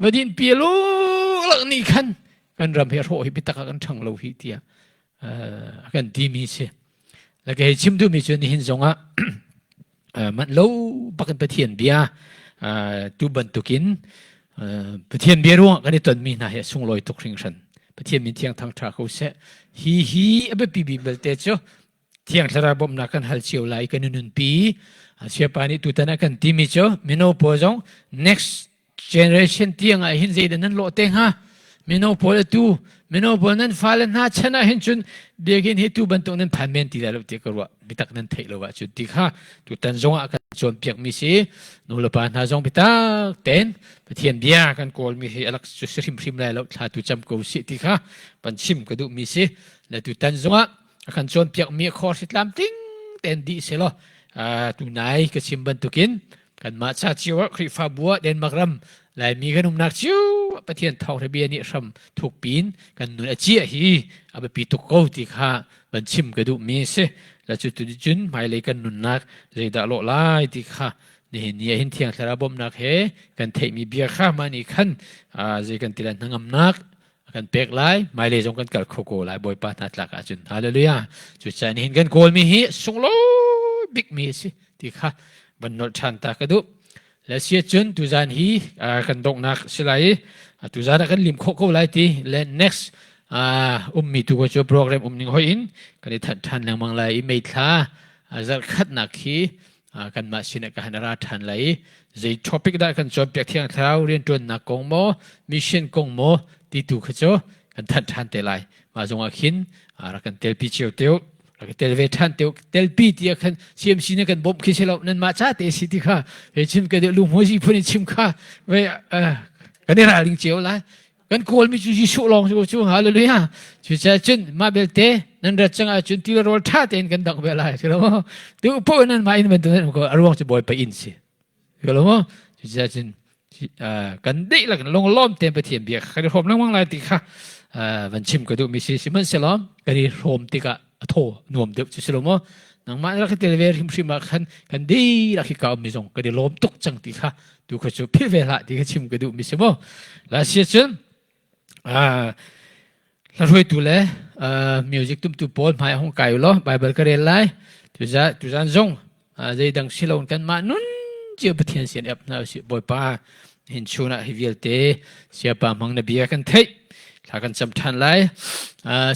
Va din pi lu lak ni khan kan ram hi hrawh hi bitak ah kan ṭhang lo hi tiah a kan timi si. Le kei chim duhmi cu nihin zongah manh lo bakin Pathian bia tu bantukin Pathian bia ruangah kan i tonmi hna hi a sunglawi tuk hringhran. Pathian min thiang thangṭha ko seh. Hi hi a biapi bik belte cu Thiang Thlarau bawmhnak kan hal cio lai kan i nunpi. Siapa nih tutan ah kan timi cu mino pawl zong next generation tiang ah hin zeidah nan lawh te hnga? Mino pawl atu mino pawl nan fale hna chan ah hin cun biakinn hi tu bantuk nan phan men ti lai lo ti ka ruah bitak nan theih lo ahcun ti kha tutan zong ah kan cawnpiak mi si nulepa hna zong bitak ten Pathian bia kan kawl mi hi alak cu si hrimhrim lai lo thla tu cam ko si ti kha pan chim ka duh mi si le tutan zong ah a kan cawnpiakmi a khor si tlamtling tein dih selaw tunai ka chim bantukin kanmah ca cio ah Khrihfabu ah Denmark ram Laimi kan umnak cio Pathian thawngtha bia nih hram thuk pin kan nun a ciah hi a biapi tuk ko ti kha van chim ka duhmi a si. La cu tu cun hmailei kan nunnak zeidah lawh lai ti kha nihin ni ah hin Thiang Thlarau bawmhnak he kan theihmi bia kha mah nih khan zei kan ti lai hnangamnak a kan pek lai hmailei zong kan kal kho ko lai bawipa hna tlak ahcun hallelujah cucaah nihin kan kawlmi hi sunglawi bikmi a si ti kha van nolh ṭhan ta ka duh le si cun tuzan hi kan donghnak si lai i tuzan ah kan lim khawh ko lai ti le next ummi tu ko cu program um ning hoi in kan i thanh ṭhan lengmang lai i meithla zarh khatnak khi kanmah sinah ka han ra ṭhan lai i zei topic dah kan cawnpiak thiang thlarau rianṭuannak kong maw mission kong maw ti tu kha cu kan thanh ṭhan te lai mah zongah khin rak kan telpi cio teu rak tel ve ṭhan teu telpi ti ah khan CMC nih kan bawmh khi si lo nan mah ca te si ti kha he chim ka deuh lungmuazi phun in chim kha ve kan i ralring cio lai Kan kawlmi cu Jesuh lawng cu cu hallelujah. Cucaah cun mah belte nan rat cang ahcun ti le rawl ṭha tein kan dangh ve lai si lo maw? Tu poh nan mah inn bantuk nan um ko a ruang cu Bawipa inn si. Si lo maw? Cucaah cun kan dihlak in lunglawm tein Pathian bia kan i hrawm lengmang lai ti kha van chim ka duhmi si sihmanhsehlaw kan i hrawm tikah a thaw nuam deuh cu si lo maw? Nangmah rak tel ve hrimhrim ah khan kan dihlak hi ka ummi zong kan i lawm tuk cang ti kha tu kha cu philh ve hlah ti kha chim ka duh mi si mu la si cun hla hruaitu le music tumtu pawl hmai hung kai law bible ka rel lai tuzan tuzan zong zeidang silon kan mah nun cio pathian sian ep hna usih bawipa hin chun ah hi vialte siapa hmang na bia kan theih thla kan cam than lai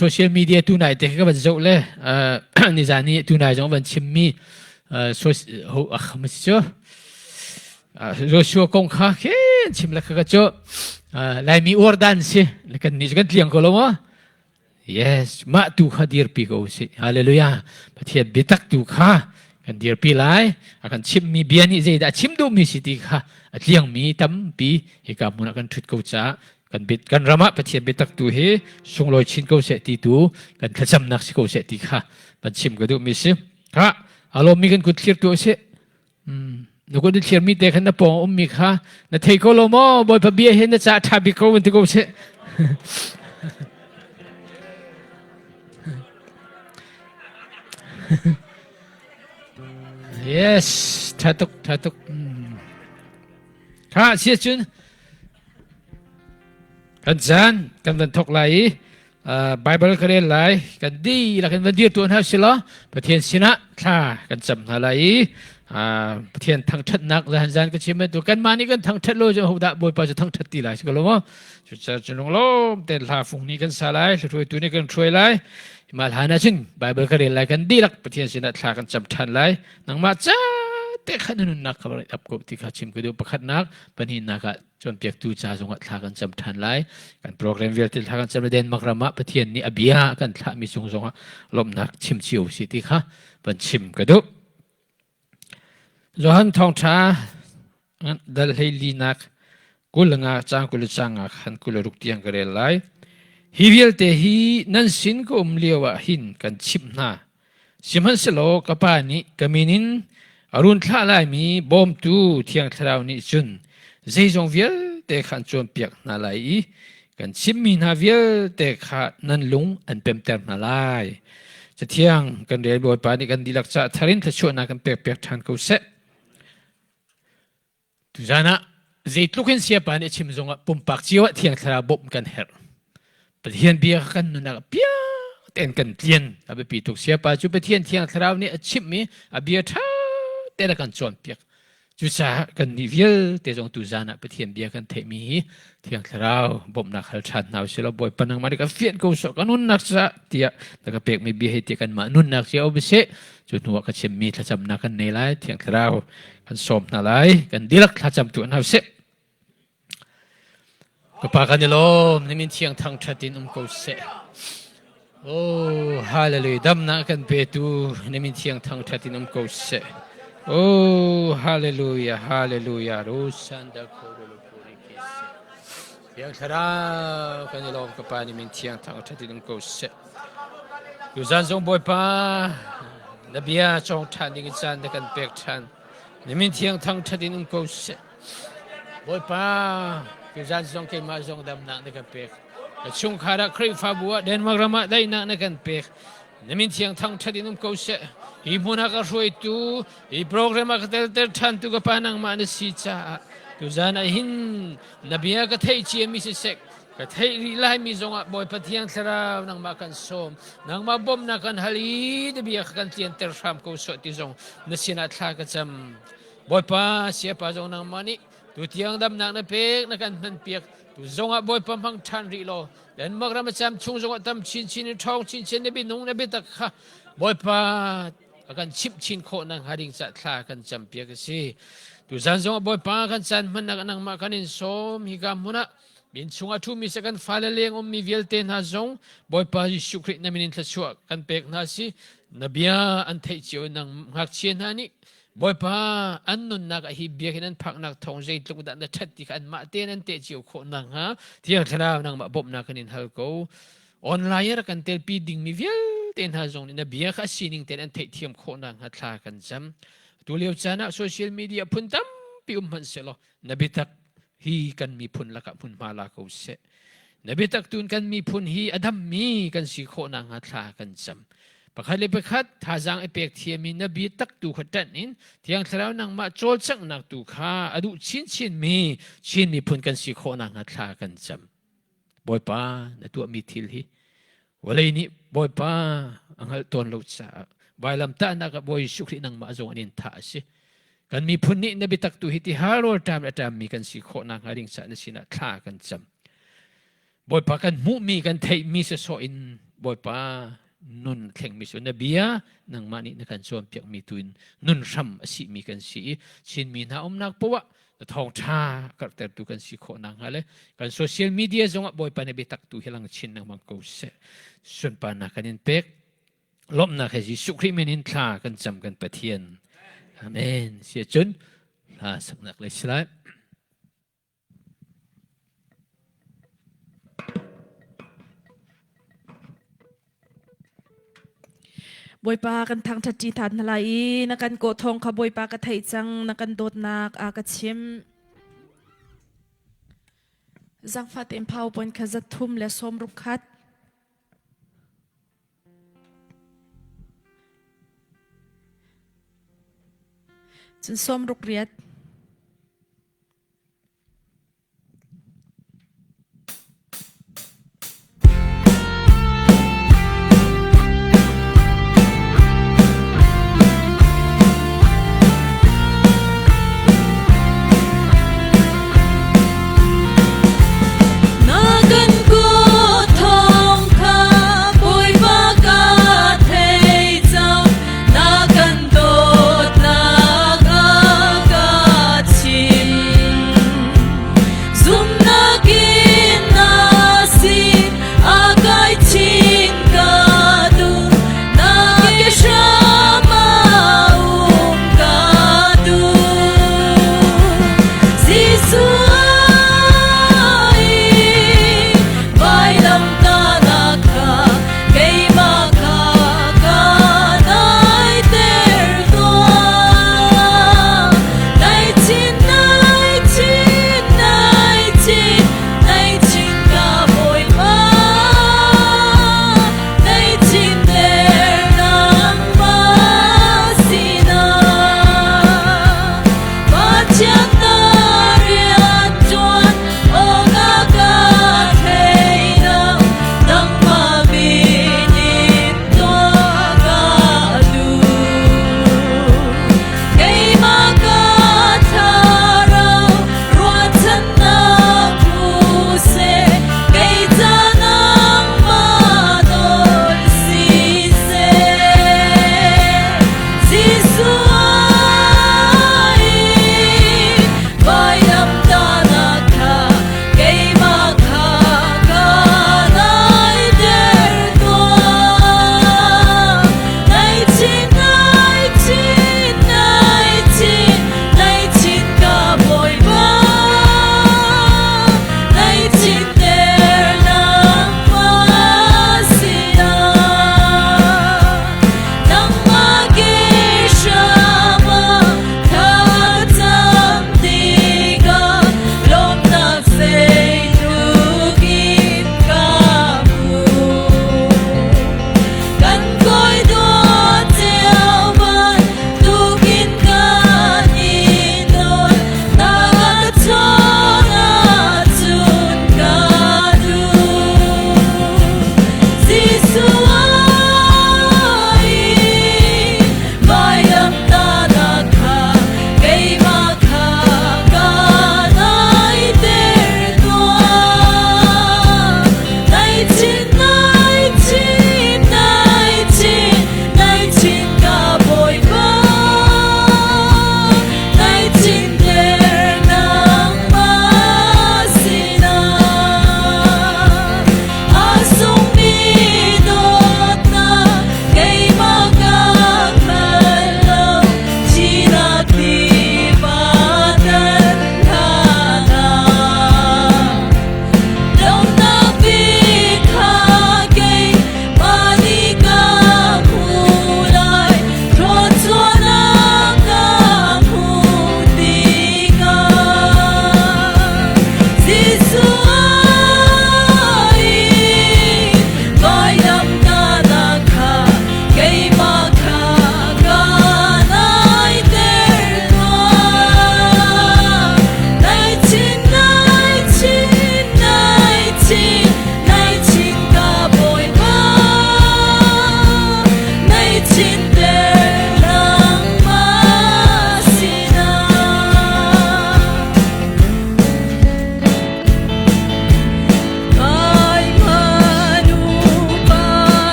social media tu nai te ka van zoh le nizan ni tu nai zong van chim mi ho ma si cu Joshua kong kha khin chim le kha cu Laimi uar dan si kan nih kan tliang ko lo maw yes mah tu kha dirpi ko si hallelujah Pathian biatak tu kha kan dirpi lai a kan chimmi bia nih zeidah chim duhmi si ti kha a tliangmi tampi hika hmun ah kan ṭhut ko caah kan bit kan ram ah Pathian biatak tu hi sunglawi chin ko seh ti tu kan thlacamnak si ko seh ti kha kan chim ka duhmi si ha a lawmmi kan kut thlir tu a si Na kut na thlir mi te khan na pawng ummi kha na thei ko lo maw Bawipa bia hi na ca ṭha bik ko van ti ko seh. Yes, ṭha tuk, ṭha tuk. Kha sia cun kan caan kan van thok lai i Bible ka rel lai kan dihlak in van dir tuah hna sila Pathian sinah thla kan cam hna lai i Pathian thangṭhatnak zan zan ka chim bantuk kanmah nih kan thangṭhat lo cu hodah Bawipa cu thangṭhat ti lai si ko lo maw cucaah cu lunglawm tein hla fung nih kan sa lai hruaitu nih kan hruai lai mah hlan ah cun Bible ka rel lai kan dihlak Pathian sinah thla kan cam ṭhan lai nangmah ca te kha na nunnak kha ap ko ti kha chim ka duh pakhatnak pahnihnak ah cawnpiaktu ca zongah thla kan cam ṭhan lai. Kan program vialte thla kan cam le Denmark ram ah Pathian nih a bia a kan thlahmi cung zongah lawmhnak chim cio si ti kha van chim ka duh. Johan thawngṭha dal hleilinak kul nga cang kul cang nga khan kul ruk tiang ka rel lai. Hi vialte hi nan sin ka um lio ah hin kan chimh hna. Sihmanhsehlaw ka Pa nih ka min in a run thlah laimi bawmtu Thiang Thlarau nih cun zeizong vialte kha an cawnpiak hna lai i kan chimmi hna vialte kha nan lung an pemter hna lai. Cathiang kan rel Bawipa nih kan dihlak caah thar in thluachuahnak kan pekpiak ṭhan ko seh. Tuzan ah Zeitluk in siapa nih a chim zongah pumpak cio ah Thiang Thlarau bawmh kan herh. Pathian bia kha kan nunnak ah piang tein kan tlian a biapi tuk. Siapa cu Pathian Thiang Thlarau nih a chimhmi a bia ṭha tein a kan cawnpiak. Cucaah kannih vialte zong tuzan ah Pathian bia kan theihmi hi Thiang Thlarau bawmhnak hal ṭhan hna usih law Bawipa nangmah nih kan fianh ko sawh ka nunnak caah tiah na ka pekmi bia hi tiah kanmah nunnak cio um seh. Cu hnu ah ka chimmi thlacamnak kan nei lai. Thiang Thlarau kan sawm hna lai. Kan dihlak thlacam tuah hna usih. Ka pa kan i lawm, na min thiang thangṭhat in um ko seh. Oh, hallelujah. Damnak kan petu na min thiang thangṭhat in um ko seh. Oh, hallelujah, hallelujah. Rosanda khorolo puri kese. Thiang thlarau kan i lawm ka pa ni min thiang thangṭhat in um ko seh. Tuzan zong Bawipa na bia cawng ṭhan ding in caan na kan pek ṭhan. Na min thiang thangṭhat in um ko seh. Bawipa, tuzan zong keimah zong damnak na kan pek. Ka chungkhar ah Khrihfabu ah Denmark ram ah daihnak na kan pek. Na min thiang thangṭhat in um ko seh. Hi hmun ah ka hruaitu, hi program ah ka telter ṭhantu ka pa nangmah na si caah tuzan ah hin na bia ka theih ciami siseh, ka theih rih laimi zongah Bawipa Thiang Thlarau nangmah kan sawm. Nangmah bawmhnak kan hal i na bia kha kan tlianter hram ko sawh ti zong na sinah thla ka cam. Bawipa siapa zong nangmah nih tutiang damnak na pek na kan hmanpiak tu zongah Bawipa hmang ṭhan rih law Denmark ram a cam chung zongah tam chinchin in ṭhawng chinchin na bianung na biatak kha Bawipa a kan chimh chin khawh nak hnga ding ca thla kan campiak a si. Tuzan zongah Bawipa kan caan hmannak nangmah kan in sawm hika hmun ah min chungah ṭhumi se kan fale leng ummi vialte hna zong Bawipa Jesuh Khrih na min in thluachuah kan pek hna si na bia an theih cio nang ngakchia hna nih Bawipa, an nunnak ah hi biakinn an phaknak thawng zeitluk dah na ṭhat ti kha anmah tein an teh cio khawh nakhnga Thiang Thlarau nangmah bawmhnak kan in hal ko. Online rak kan telpi dingmi vialte hna zong nih na bia kha a sining tein an theihthiam khawh nakhnga thla kan cam. Tu lio caan ah social media phun tampi um hmanh sehlaw na biatak hi kan miphun lakah hmunhma la ko seh. Na biatak tun kan miphun hi a dammi kan si khawh nakhnga thla kan cam. Pakhat le pakhat thazaang i pek thiam in na biatak tu kha ṭanh in Thiang Thlarau nangmah cawlcanghnak tu kha a duh chinchinmi Chin miphun kan si khawh nakhnga thla kan cam. Bawipa na tuahmi thil hi vawlei nih Bawipa a hngalh tawn lo caah vailamtahnak ah Bawi Jesuh Khrih nangmah zong an in thah a si. Kan miphun nih na biatak tu hi ti har rawl ṭam le ṭammi kan si khawh nakhnga ding caah na sinah thla kan cam. Bawipa kan hmuhmi kan theihmi sawsawh in Bawipa nun thlengmi cu na bia nangmah nih na kan cawnpiakmi tu in nun hram a simi kan si i Chinmi hna umnak poah na thawngṭha karhtertu kan si khawh nakhnga le kan social media zongah Bawipa na biatak tu hi lang chin lengmang ko seh. Sunparnak kan in pek. Lawmhnak he Jesuh Khrih min in thla kan cam kan Pathian. Amen. Sia cun hla saknak le si lai. Bawipa kan thangṭhat ṭi than hna lai i na kan kawh thawng kha Bawipa ka theih cang na kan dawtnak a ka chim. Zangfah tein PowerPoint kha 360 khat. Cun 68. Na kan kut thawng kha Bawipa ka thei cang. Na kan dawtnak a ka.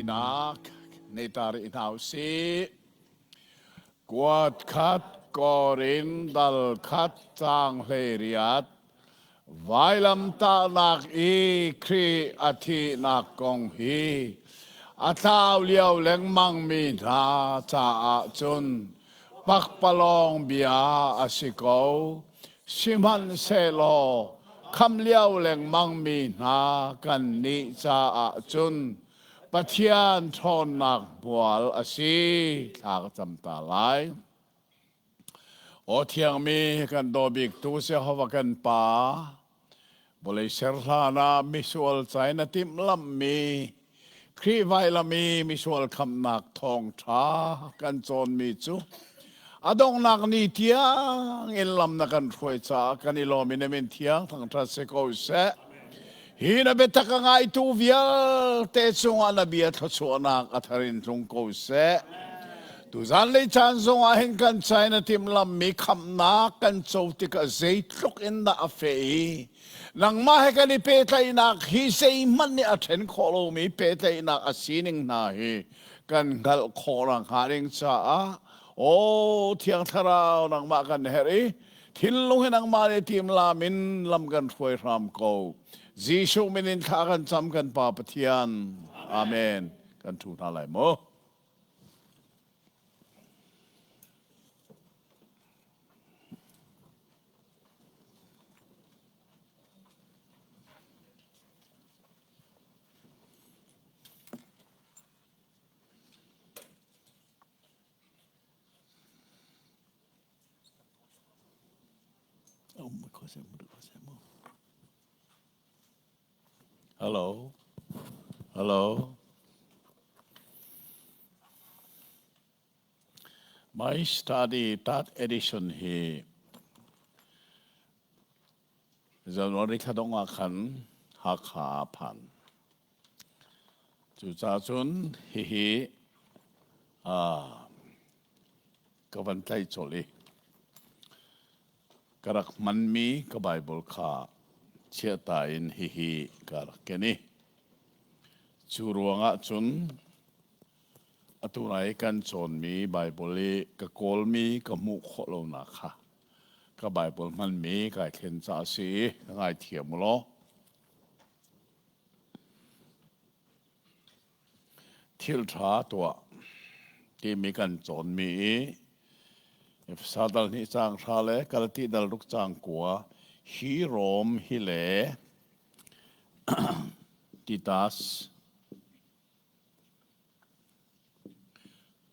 Pahninak nei ta rih hna usih. Kuat khat Korin dal khat caang 18 Vailamtahnak i Khrih a thihnak kong hi a tlau lio lengmangmi hna caah cun pakpalawng bia a si ko. Sihmanhsehlaw khamh lio lengmangmi hna kannih caah cun Pathian ṭhawnnak hmual a si. Thla ka cam ta lai. Aw thiangmi kan daw biktu Jehovah kan Pa, vawlei ser hlan ah misual ca in a timhlamhmi Khrih vailam i misual khamhnak thawngṭha kan cawnmi cu a donghnak ni tiang in lam na kan hruai caah kan i lawm i na min thiang thangṭhat si ko seh. Hi na biatak a ngaitu vialte cungah na bia thluachuahnak a thar in tlung ko seh. Tuzan lei caan zongah hin kan ca in a timhlammi khamhnak kan co tikah zeitluk in dah a feh i nangmah he kan i pehtlaihnak hi zeihmanh nih a ṭhen khawh lomi pehtlaihnak a sining hna hi kan hngalh khawh nakhnga ding caah aw Thiang Thlarau nangmah kan herh i thinlung hi nangmah nih timlam in lam kan hruai hram ko. Jesuh min in thla kan cam kan Pa Pathian. Amen. Kan ṭhu hna lai mu. Hello. Hello. My study third edition hi January thla dongh ah khan Hakha ah phan. Cucaah cun hihi ka van tlaih colh i ka rak hmanmi ka Bible kha chiahta in hihi ka rak ken i cu ruangah cun Atu nai kan cawnmi Baibal i ka kawlmi ka hmuh khawh lonak kha ka Baibal hmanmi kai thlen caah a si i ka ngaithiam u law. Thil ṭha tuah timi kan cawnmi i Efesa dal hnih caang hra le Galati dal ruk caang kua hi Rom hi le Titas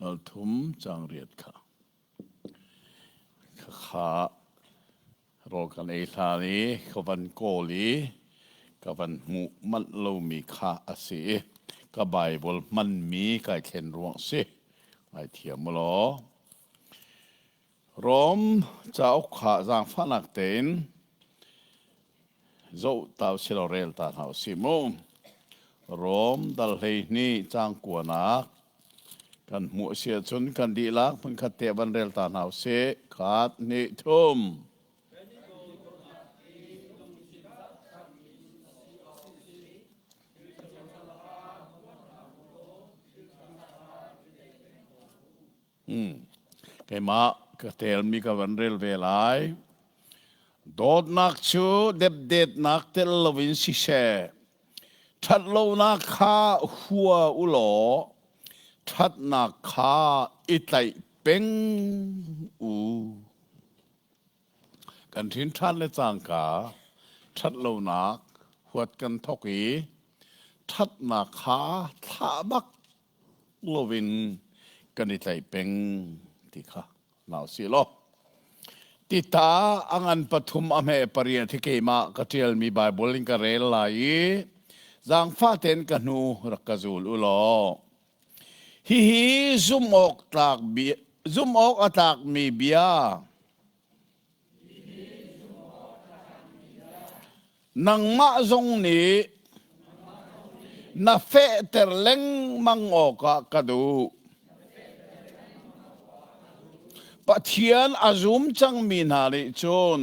Nalthum cangriat kha khakha rawl kan ei hlan i ka van kawl i ka van hmuh manh lomi kha a si i ka Baibal hmanmi kai thlen ruang si. Ngaithiam u law. Rom cauk kha zaangfahnak tein zoh ta usih law rel ta hna usih mu. Rom dal 12 caang kuanak kan hmuh a si ahcun kan dihlak hmunkhat te van rel ta hna usih. Khat, hnih, thum. Keimah ka telmi ka van rel ve lai. Dawtnak cu depdetnak tel loin siseh, ṭhatlonak kha hua u law ṭhatnak kha i tlaih peng u. Kan ṭhin ṭhan le cangka ṭhatlonak huat kan thawk i ṭhatnak kha thlah bak loin kan i tlaih peng ti kha nau si law tita a ngan pathum a hme pariat hi keimah ka ṭialmi Baibal in ka rel lai i zaangfah tein ka hnu rak ka zul u law hihi zumh awk tlak bia zumh awk a tlakmi bia Nangmah zong nih na fehter lengmang awkah ka duh. Pathian a zum cangmi hna nih cun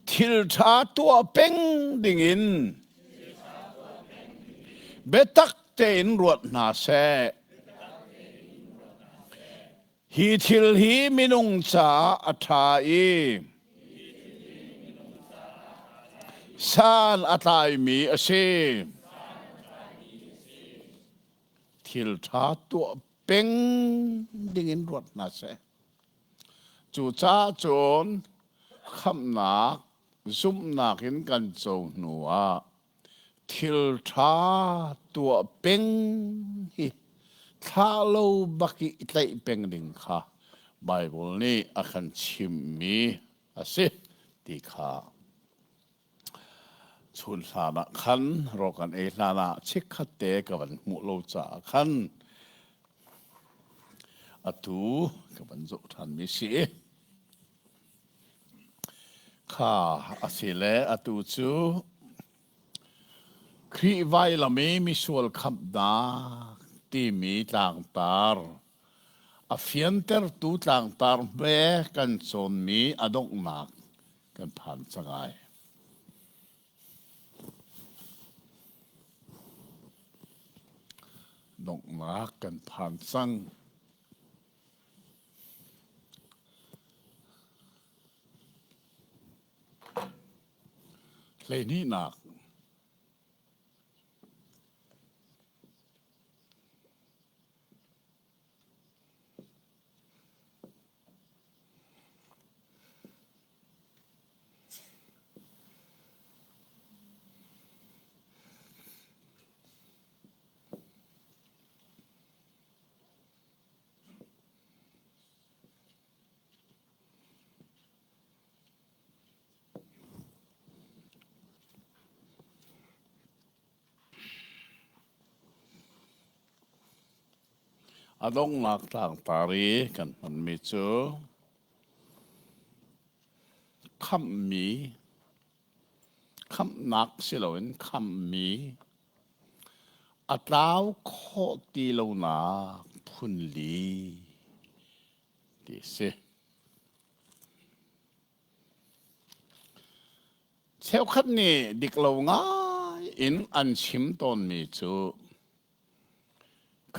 thil ṭha tuah peng dingin. Biatak tein ruat hna seh. Hi thil hi minung caah a ṭha i san a tlaimi a si. Thil ṭha tuah peng dingin ruat hna seh. Cucaah cun khamhnak zumhnak in kan co hnu ah thil ṭha tuah peng hi thlah lo bak i tlaih peng ding kha Baibal nih a kan chimhmi a si ti kha chun hlan ah khan rawl kan ei hlan ah chikkhat te ka van hmuh lo caah khan atu ka van zoh ṭhanmi si. Kha a si le atu cu Khrih vailam i misual khamhnak timi tlangtar a fiantertu tlangtar hme kan cawnmi a donghnak kan phan cang ai. Donghnak kan phan cang. Hleihnihnak. A donghnak tlangtar i kan hmanmi cu khamhmi khamhnak si loin khamhmi A tlau khawh ti lonak phunli ti a si. Cheukhat nih dik lo ngai in an chim tawnmi cu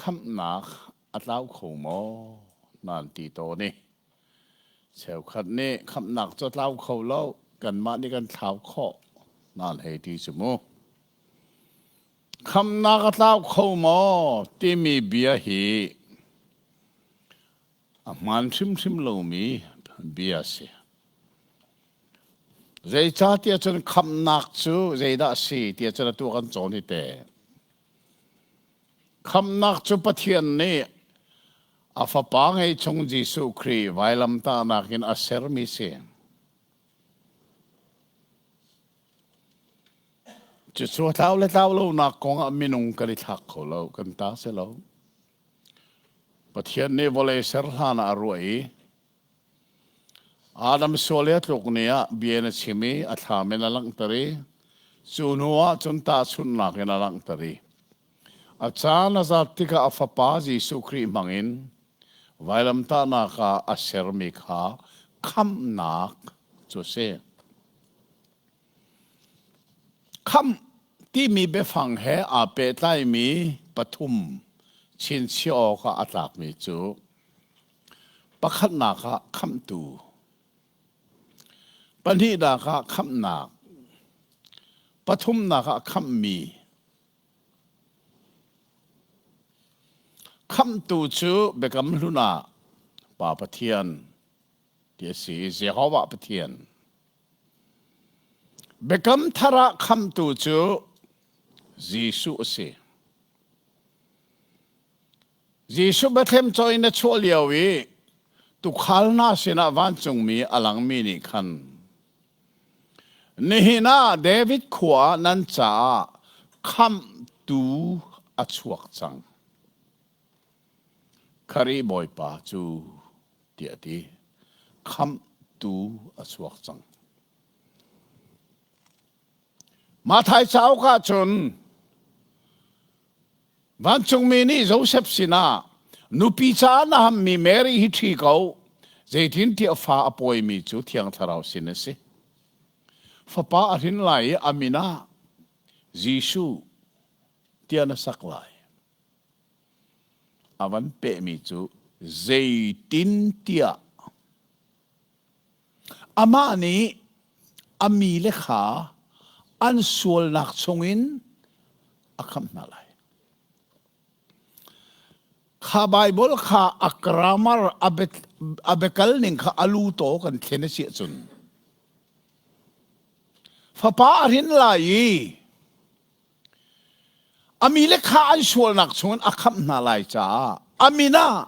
khamhnak a tlau kho maw nan ti tawn i cheukhat nih khamhnak cu a tlau kho lo kanmah nih kan thlau khawh nan hei ti cu mu. Khamhnak a tlau kho maw timi bia hi a hmaan hrimhrim lomi bia a si. Zeicahtiah cun khamhnak cu zeidah a si tiah cun atu kan cawn hi te. Khamhnak cu Pathian nih a Fapa ngeihchung Jesuh Khrih vailamtahnak in a sermi si. Cucu a tlau le tlau lonak kong ah minung kan i thlak kho lo, kan ta si lo. Pathian nih vawlei ser hlan ah a ruah i Adam sual i a tluk ni ah bia in a chim i a thlam in a langhter i cu hnu ah cun tahchunhnak in a langhter i a caan a zat tikah a fapa Jesuh Khrih hmang in vailamtahnak ah a sermi kha khamhnak cu a si. Khamh timi biafang he aa pehtlaimi pathum chinchiah awkah a tlakmi cu pakhatnak ah khamhtu, pahnihnak ah khamhnak, pathumnak ah khamhmi. Khamhtu cu Biakam Hlun ah Pa Pathian ti a si i Jehovah Pathian. Biakam Thar ah khamhtu cu Jesuh a si. Jesuh Bethlehem caw in a chuah lio i tuukhal hna sinah vancungmi a langmi nih khan nihin ah David khua ah nan caah khamhtu a chuak cang. Kharih Bawipa cu tiah a ti. Khamhtu a chuak cang. Matthai cauk ah cun vancungmi nih Joseph sinah nupi caah na hammi Mary hi ṭhi ko, zeitintiah fa a pawimi cu Thiang Thlarau sin a si. Fapa a hrin lai i a min ah Jesuh. tiah na sak lai. A van pehmi cu zeitintiah amah nih a mi le kha an sualnak chungin a khamh hna lai. Kha Baibal kha a grammar a biakal ning kha a lu taw kan thlen a si ahcun fapa a hrin lai i a mi le kha an sualnak chungin a khamh hna lai caah a min ah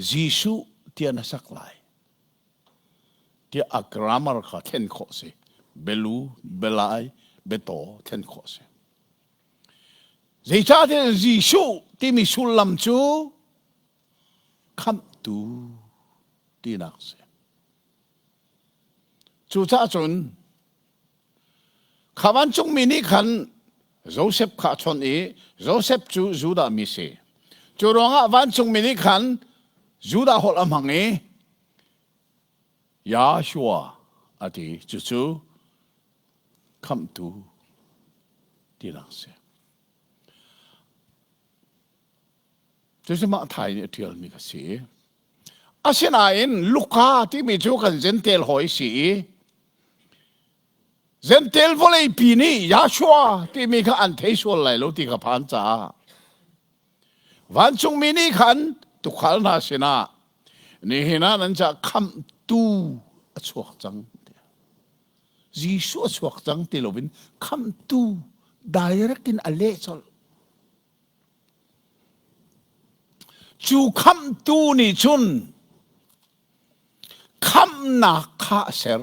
Jesuh tiah na sak lai tiah a grammar kha thlen khawh si. Belu, belai, betaw thlen khawh si. Zeicahtiah Jesuh timi sullam cu khamhtu tinak a si. Cucaah cun kha vancungmi nih khan Josef kha a chawnh i Josef cu Judah mi si. Cu ruangah vancungmi nih khan Judah holh a hmang i Yahshua a ti. Cucu khamhtu tinak a si. Cucu mah thai nih a ṭialmi ka si. Asinain Luka timi cu kan Gentel hawi si i Gentel vawleipi nih Yahshua timi kha an thei sual lai lo ti kha phan caah vancungmi nih khan tukhal hna sinah nihin ah nan caah khamhtu a chuak cang tiah Jesuh a chuak cang ti loin khamhtu direct in a leh colh. Cu khamhtu nih cun khamhnak kha a ser.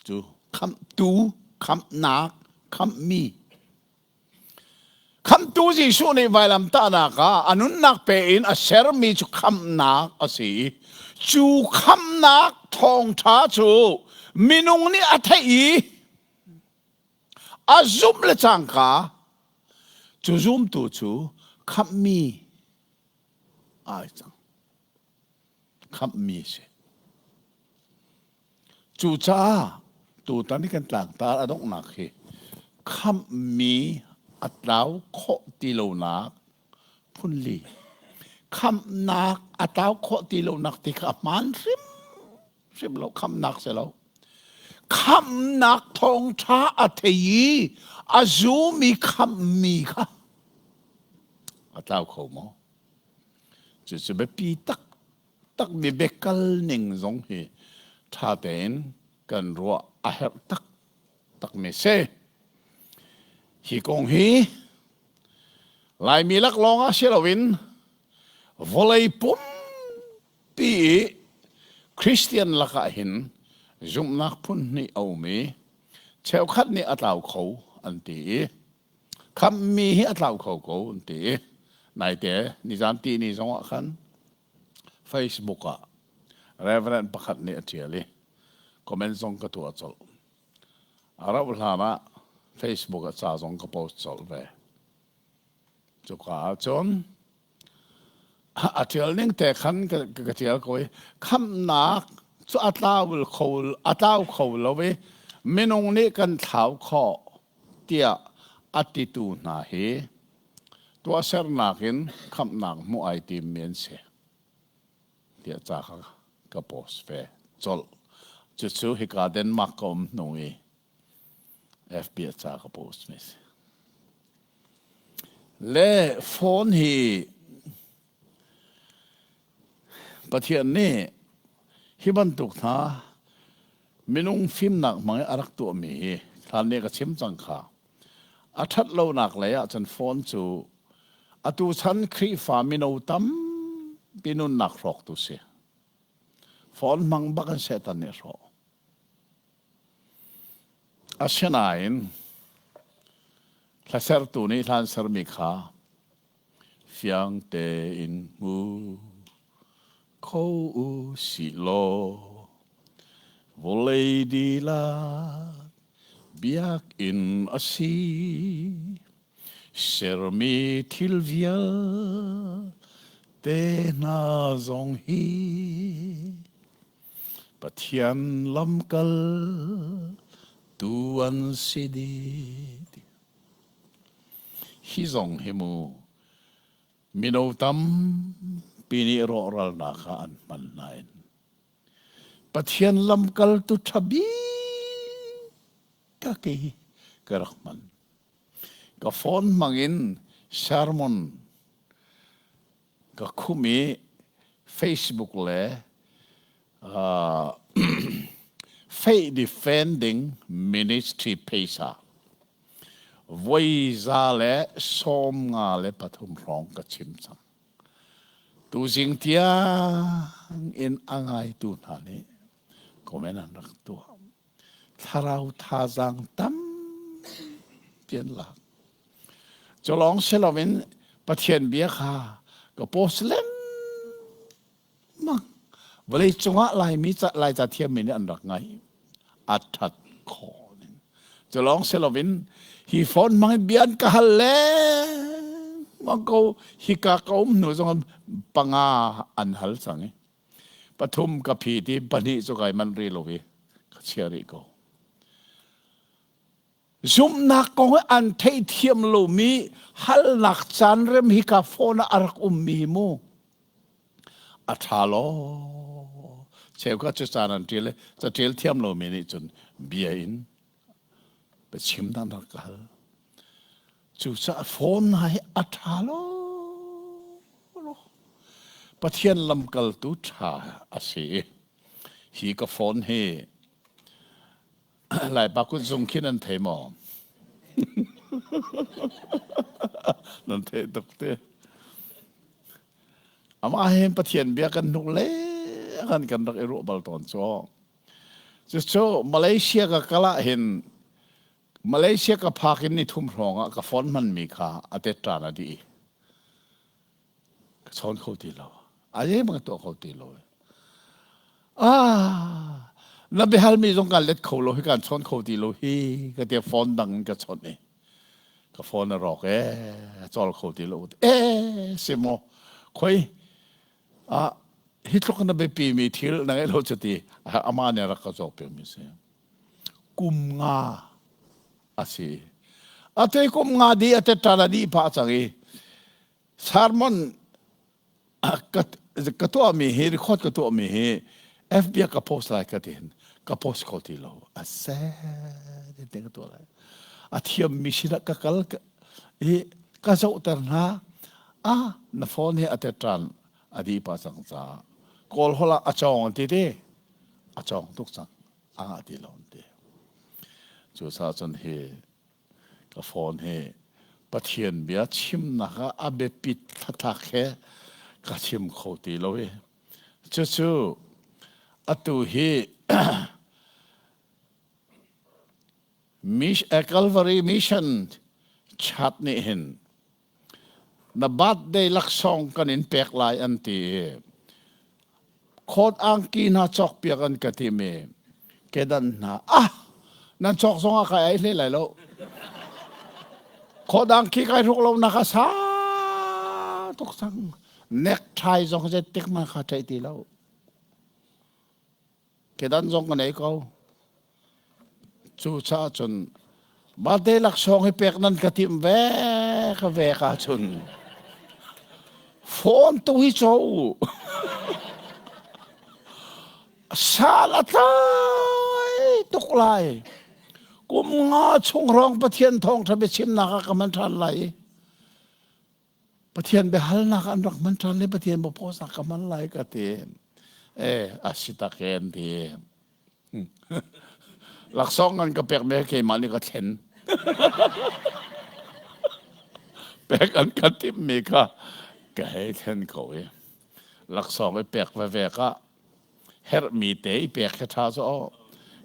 Cu khamhtu, khamhnak, khamhmi. Khamhtu Jesuh nih vailamtahnak ah a nunnak pe in a sermi cu khamhnak a si i cu khamhnak thawngṭha cu minung nih a theih i a zumh le cangka cu zumtu cu khamhmi ai cang. Khamhmi a si. Cucaah tutan i kan tlangtar a donghnak hi khamhmi a tlau khawh ti lonak phunli. Khamhnak a tlau khawh ti lonak ti kha a hmaan hrimhrim lo, khamhnak si lo. Khamhnak thawngṭha a thei i a zumi khamhmi kha a tlau kho maw? Cucu biapi tak takmi biakal ning zong hi ṭha tein kan ruah a herh taktakmi si. Hi kong hi Laimi laklawng ah si loin vawlei pumpi i Christian lakah hin zumhnak phun hnih a um i cheukhat nih a tlau kho an ti i khammi hi a tlau kho ko an ti i naite nizan ti ni zong ah khan Facebook ah Reverend pakhat nih a ṭial i comment zong ka tuah colh. A rauh hlan ah Facebook ah ca zong ka post colh ve. Cuka ah cun a ṭial ning te khan ka ṭial ko i khamhnak cu a tlau kho a tlau kho lo i minung nih kan thlau khawh tiah a titu hna hi tuahsernak in khamhnak hmuh ai timmi an si tiah ca kha ka post ve colh. Cucu hika Denmark ka um hnu i FB ah ca ka post mi si. Le phone hi Pathian nih hi bantuk hna minung fimnak hmang i a rak tuahmi hi hlan nih ka chim cang kha. A ṭhat lonak lei ahcun phone cu atu chan Khrihfa mino tampi nunnak hrawktu si. Phone hmang bak in Satan nih a hrawh. Asinain hlasertu nih hlan sermi kha fiang tein hmu kho u sih law vawlei dihlak biakinn a si sermi thil vialte hna zong hi Pathian lamkal tu an si dih. Hi zong hi mu mino tampi nih rawhralnak ah an hman nain Pathian lamkaltu ṭha bik ka kei ka rak hman. Ka phone hmangin sermon ka khum i Facebook le uh, Faith Defending Ministry pheisa voi 193 hrawng ka chim cang. Tuzing tiang in a ngaitu hna nih comment an rak tuah. Thlarau thazaang tampi an lak. Cu lawng si loin Pathian bia kha ka post lengmang. Vawlei cungah Laimi ca Laica thiammi nih an rak ngaih. A ṭhat khawh ning. Cu lawng si loin hi phone hmang in bia an ka hal lengmang ko. Hika ka um hnu zong panga an hal cang i pathum ka phi ti pahnih cu kai manh rih lo i ka chia rih ko. Zumhnak kong an theihthiam lomi halnak caan rem hika phone ah a rak ummi hi mu a ṭha law cheukhat cu caan an ṭial i caṭial thiam lomi nih cun bia in biachim dan rak ka hal. Cucaah phone hna hi a ṭha law Pathian lamkaltu ṭha a si i hi ka phone hi Laipa kutzung khi nan thei maw? nan theih tuk te. Amah hin Pathian bia kan hnuk le kan kan rak i ruah bal tawn cu. Cucu Malaysia ka kal ah hin Malaysia ka phak in ni thum hrawng ah ka phone hmanmi kha a tet ṭan a dih. Ka chawn kho ti lo. A zeihmanh ka tuah kho ti lo. Ah, na biahalmi zong kan let kho lo hi kan chawn kho ti lo hi ka ti phone dang in ka chawnh i ka phone a rawk e a cawl kho ti lo e si maw khoi ah hi tluk na biapi mi thil na ngeih lo cu ti ama nih rak ka cawk piak mi si kum nga a si ate kum nga di ate ṭan a dih phah cang i sermon ka tuahmi hi record ka tuahmi hi FB ah ka post lai ka ti ka post kho ti lo a se te ka tuah lai a thiammi sinah ka kal i ka zohter hna ah na phone hi a tetran a di pa cang ca kawl hol ah a cawng an ti ti a cawng tuk cang a ngah ti lo an ti cu sa cun hi Ka phone hi Pathian bia chimnak ah a biapit thatak he ka chim kho ti lo i cucu atu hi Calvary Mission chat nih hin Na birthday laksawng kan in pek lai an ti i khawt angki hna cawkpiak an ka tim i kedan hna ah nan cawk zong ah kai ai hlei lai lo khawt angki kai hruk lo nak a sa tuk cang necktie zong zeitik man kha theih ti lo Kedan zong ka nei ko. Cucaah cun birthday laksawng hi pek nan ka timh ve ka vek ahcun phone tu hi caw u. Sal a tlai tuk lai. Kum nga chung hrawng Pathian thawngṭha biachimnak ah ka hman ṭhan lai i Pathian biahalnak an rak hman ṭhan le Pathian biapawsak ka hman lai ka ti. Eh, a si tak e an ti. Laksawng an ka pek me keimah nih ka thlen. Pek an ka timhmi kha ka hei thlen ko i laksawng i pek veve ka herhmi te i pek khi ṭha cu aw.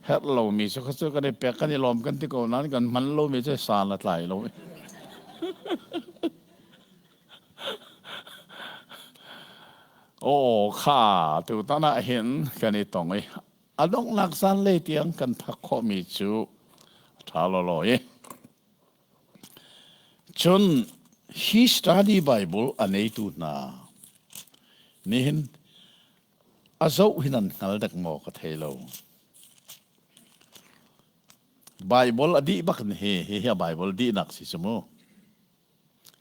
Herh lomi cu kha cu kan i pek kan i lawm kan ti ko nain kan hman lomi cu san a tlai lo. Aw kha tutan ah hin kan i tong i a donghnak zanlei tiang kan phak khawhmi cu a ṭha lawlaw i cun hi study Bible a neitu hna nihin A zoh hi nan hngal dek maw ka thei lo. Bible a dih bak ni hi hi hi a Bible dihnak si cu mu.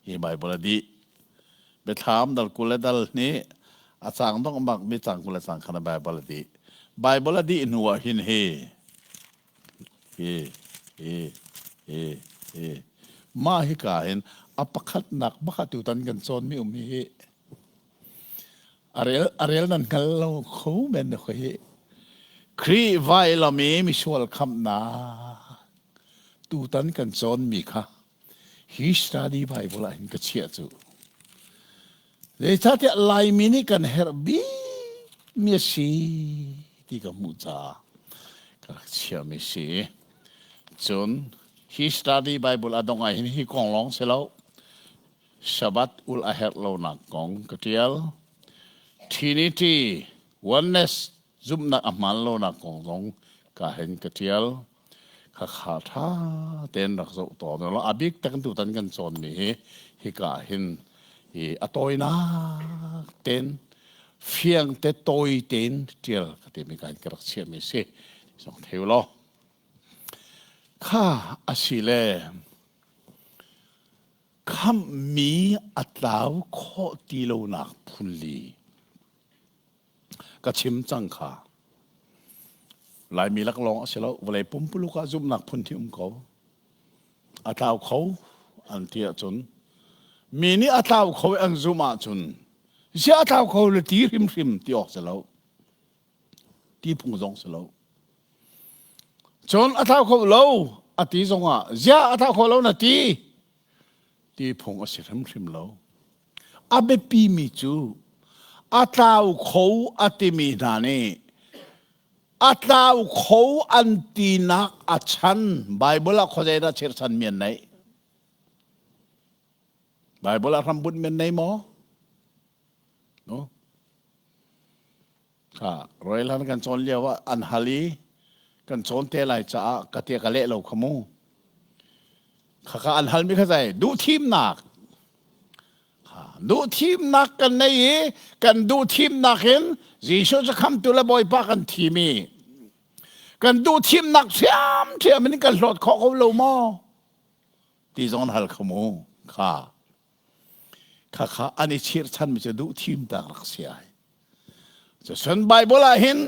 Hi Bible a dih. Biathlam dal 20 le dal hnih a cang dong bak mi cang 20 le cang khan Bible a dih. Bible a dih hnu ah hin hi hi hi hi hi mah hika hin a pakhatnak bak tutan kan cawn mi um hi a rel nan hngal lo kho men ko hi Khrih vailam i misual khamhnak tutan kan cawn mi kha hi study Bible ah hin ka chiah cu. Zeicahtiah Laimi nih kan herh bikmi a si ti ka hmuh caah ka rak chiahmi si. Cun hi study Bible a dongh ah hin hi kong lawng si lo. Sabbath ul a herh lonak kong ka ṭial. Trinity, oneness zumhnak a hmaan lonak kong zong ka hen ka ṭial. Khakha ṭha tein rak zoh tawn u law a bik tak in tutan kan cawnmi hi hika hin i a tawinak tein fiang te tawi tein ṭial ka timi ka in ka rak chiahmi si. Zong thei u law. Kha a si le khamhmi a tlau khawh ti lonak phunli ka chim cang kha. Laimi laklawng a si lo, vawlei pumpuluk ah zumhnak phun hi um ko. A tlau kho an ti ahcun mi nih a tlau kho i an zumh ahcun ziah a tlau kho le ti hrimhrim ti awk si lo. Ti phung zong si lo. Cun a tlau kho lo a ti zongah ziah a tlau kho lo na ti ti phung a si hrimhrim lo. A biapimi cu a tlau kho a timi hna nih a tlau kho an tinak a chan Bible ah khuazei dah chirchan mi an neih? Bible ah hrambunh mi an nei maw? No. Kha Royal han kan cawn lio ah an hal i kan cawn te lai caah ka tia ka leh lo kha mu. Khakha an halmi kha zei duhthimnak duhthimnak kan nei i kan duhthimnak in Jesuh cu khamtu le Bawipa kan thim i kan duhthimnak ṭhiamṭhiam in kan hlawt khawh ko lo maw ti zong an hal kha mu kha khakha an i chirchanmi cu duhthimtak rak si ai Cun Baibal ah hin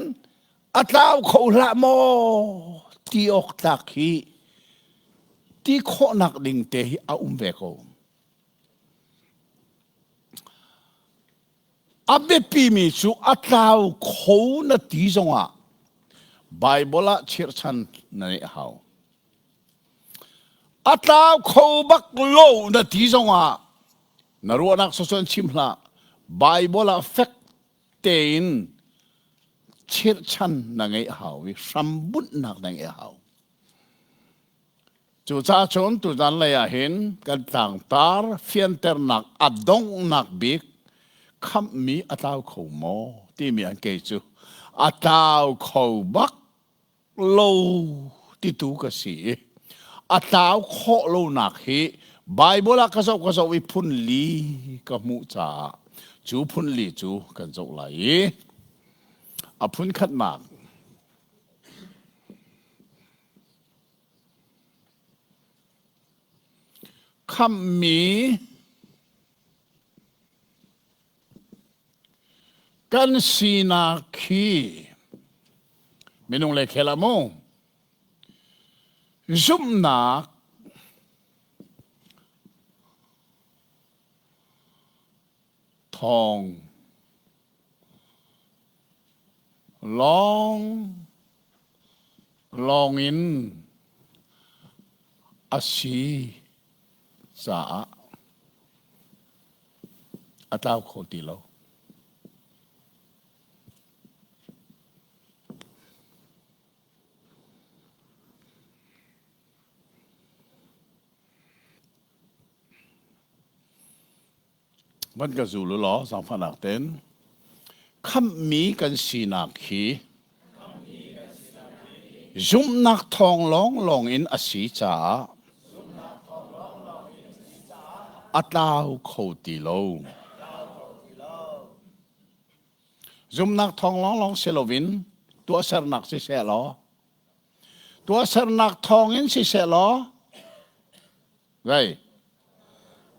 a tlau kho hlah maw ti awk tlak hi ti khawhnak ding te hi a um ve ko. A biapimi cu a tlau kho na ti zongah Baibal ah chirhchan na neih a hau. A tlau kho bak lo na ti zongah na ruahnak sawsawh in chim hlah. Baibal ah fek tein chirhchan na ngeih hau i hrambunhnak na ngeih hau. Cucaah cun tuzan lei ah hin kan tlangtar fianternak a donghnak bik khamhmi a tlau kho maw timi an kei cu a tlau kho bak lo titu ka si i a tlau khawh lonak hi Bible ah ka zoh ka zoh i phun li ka hmuh caah cu phun li cu kan zoh lai i a phun khatnak khamhmi Kan sinak hi minung le khel ah mu zumhnak thawng lawng lawng in a si caah a tlau kho ti lo. Van ka zul u law zaangfahnak ten khamhmi kan sinak hi zumhnak thawng lawnglawng in a si caah a tlau kho ti lo. Zumhnak thawng lawnglawng si loin tuahsernak siseh law tuahsernak thawngin siseh law zei?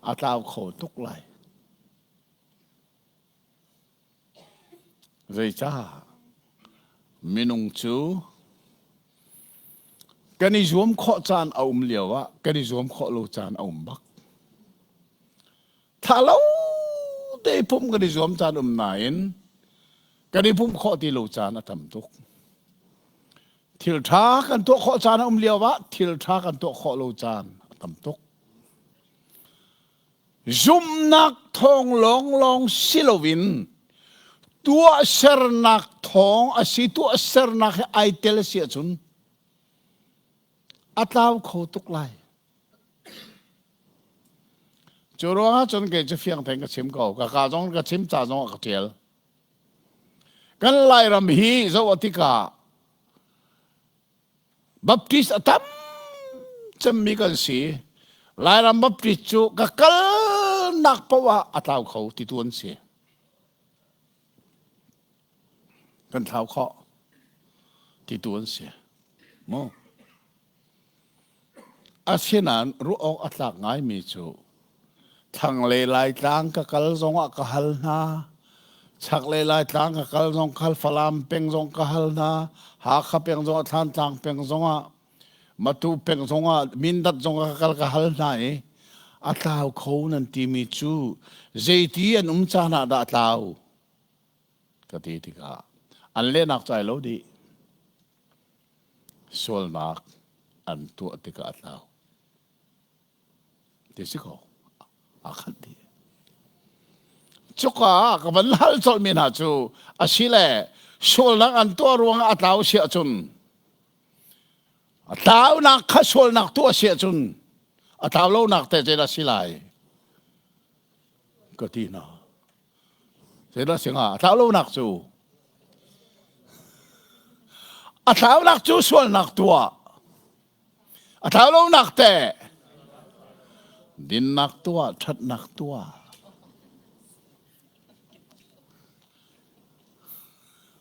A tlau kho tuk lai. Zeicah? Minung cu kan i zuam khawh caan a um lio ah kan i zuam khawh lo caan a um bak. Tha lo te pumh kan i zuam caan um nain kan i pumh khawh ti lo caan a tam tuk. Thil ṭha kan tuah khawh caan a um lio ah thil ṭha kan tuah khawh lo caan a tam tuk. Zumhnak thawng lawnglawng si loin tuahsernak thawng a si tuahsernak he ai tel a si ahcun a tlau kho tuk lai. Cu ruangah cun kei cu fiang tein ka chim ko. Ka ka zong ka chim ca zong ah ka ṭial. Kan Lairam hi zoh tikah Baptist a tam cemmi kan si. Lairam Baptist cu ka kalnak paoh ah a tlau kho ti tu an si. Kan thlau khawh ti tu an si. Mu. Asinain ruah awk a tlak ngaimi cu thlanglei Laitlang ka kal zongah ka hal hna, chaklei Laitlang ka kal zong ka hal, Falam peng zong ka hal hna, Hakha peng zongah, Thlantlang peng zongah, Matu peng zongah, Mindat zongah ka kal ka hal hna i a tlau kho nan timi cu zeiti an um caan ah dah a tlau ka ti tikah an lehnak cu ai lo dih. Sualnak an tuah tikah a tlau. Ti si ko. Aa khat dih. Cuka ah ka van hal colhmi hna cu asile sualnak an tuah ruangah a tlau si ahcun a tlaunak kha sualnak tuah si ahcun a tlau lonak te zeidah si lai ka ti hna. Zeidah si hnga? A tlau lonak cu a tlaunak cu sualnak tuah. A tlau lonak teh dinnak tuah, ṭhatnak tuah.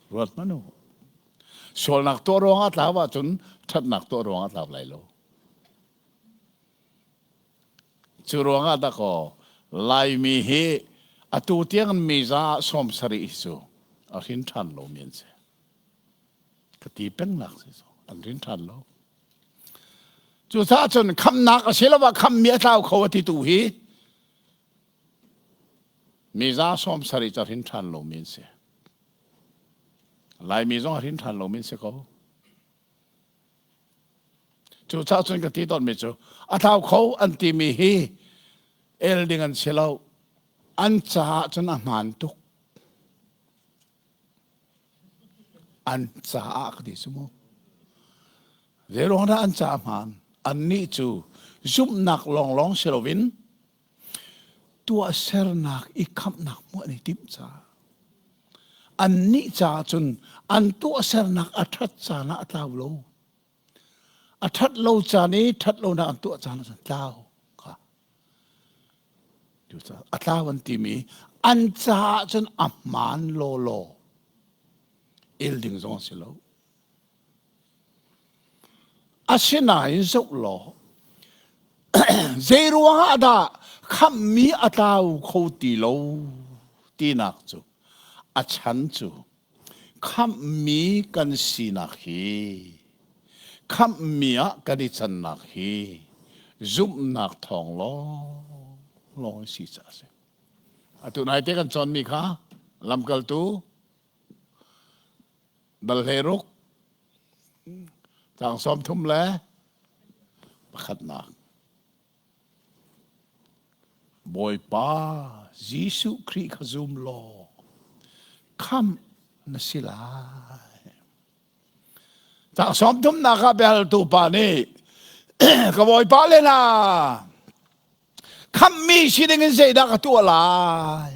Ruat hmanh u. Sualnak tuah ruangah tlau ahcun ṭhatnak tuah ruangah tlau lai lo. Cu ruangah dakaw Laimi hi atu tiang mi za ah 70 hi cu a hrin ṭhan lomi an si. Ka ti pengnak si cu an hrin ṭhan lo. Cucaah cun khamnak a si lo ah khammi a tlau kho a ti tu hi mi za 70 cu a hrin ṭhan lomi an si. Laimi zong a hrin ṭhan lomi an si ko. Cucaah cun ka ti tawnmi cu a thlau kho an timi hi el ding an si lo. An caah cun a hmaan tuk. An caah ka ti cu mu. Zeiruang dah an caah hmaan? Annih cu zumhnak lawnglawng si loin tuahsernak i khamhnak hmuh an i timh caah annih caah cun an tuahsernak a ṭhat caan ah a tlau lo. A ṭhat lo caan i ṭhat lonak an tuah caan ah cun tlau kha. Cucaah a tlau an timi an caah cun a hmaan lawlaw. El ding zong a si lo. Asinain zoh law zeiruang ah dah khamhmi a tlau kho ti lo tinak cu a chan cu khamhmi kan sinak hi khamhmi ah kan i cannak hi zumhnak thawng lawnglawng si caah a si. Atu nai te kan cawnmi kha lamkaltu dal 16 caang 31. Bawipa Jesuh Khrih kha zum law khamh na si lai. Caang 30 ah biahaltu pa nih ka Bawipa le na khamhmi si ding in zeidah ka tuah lai?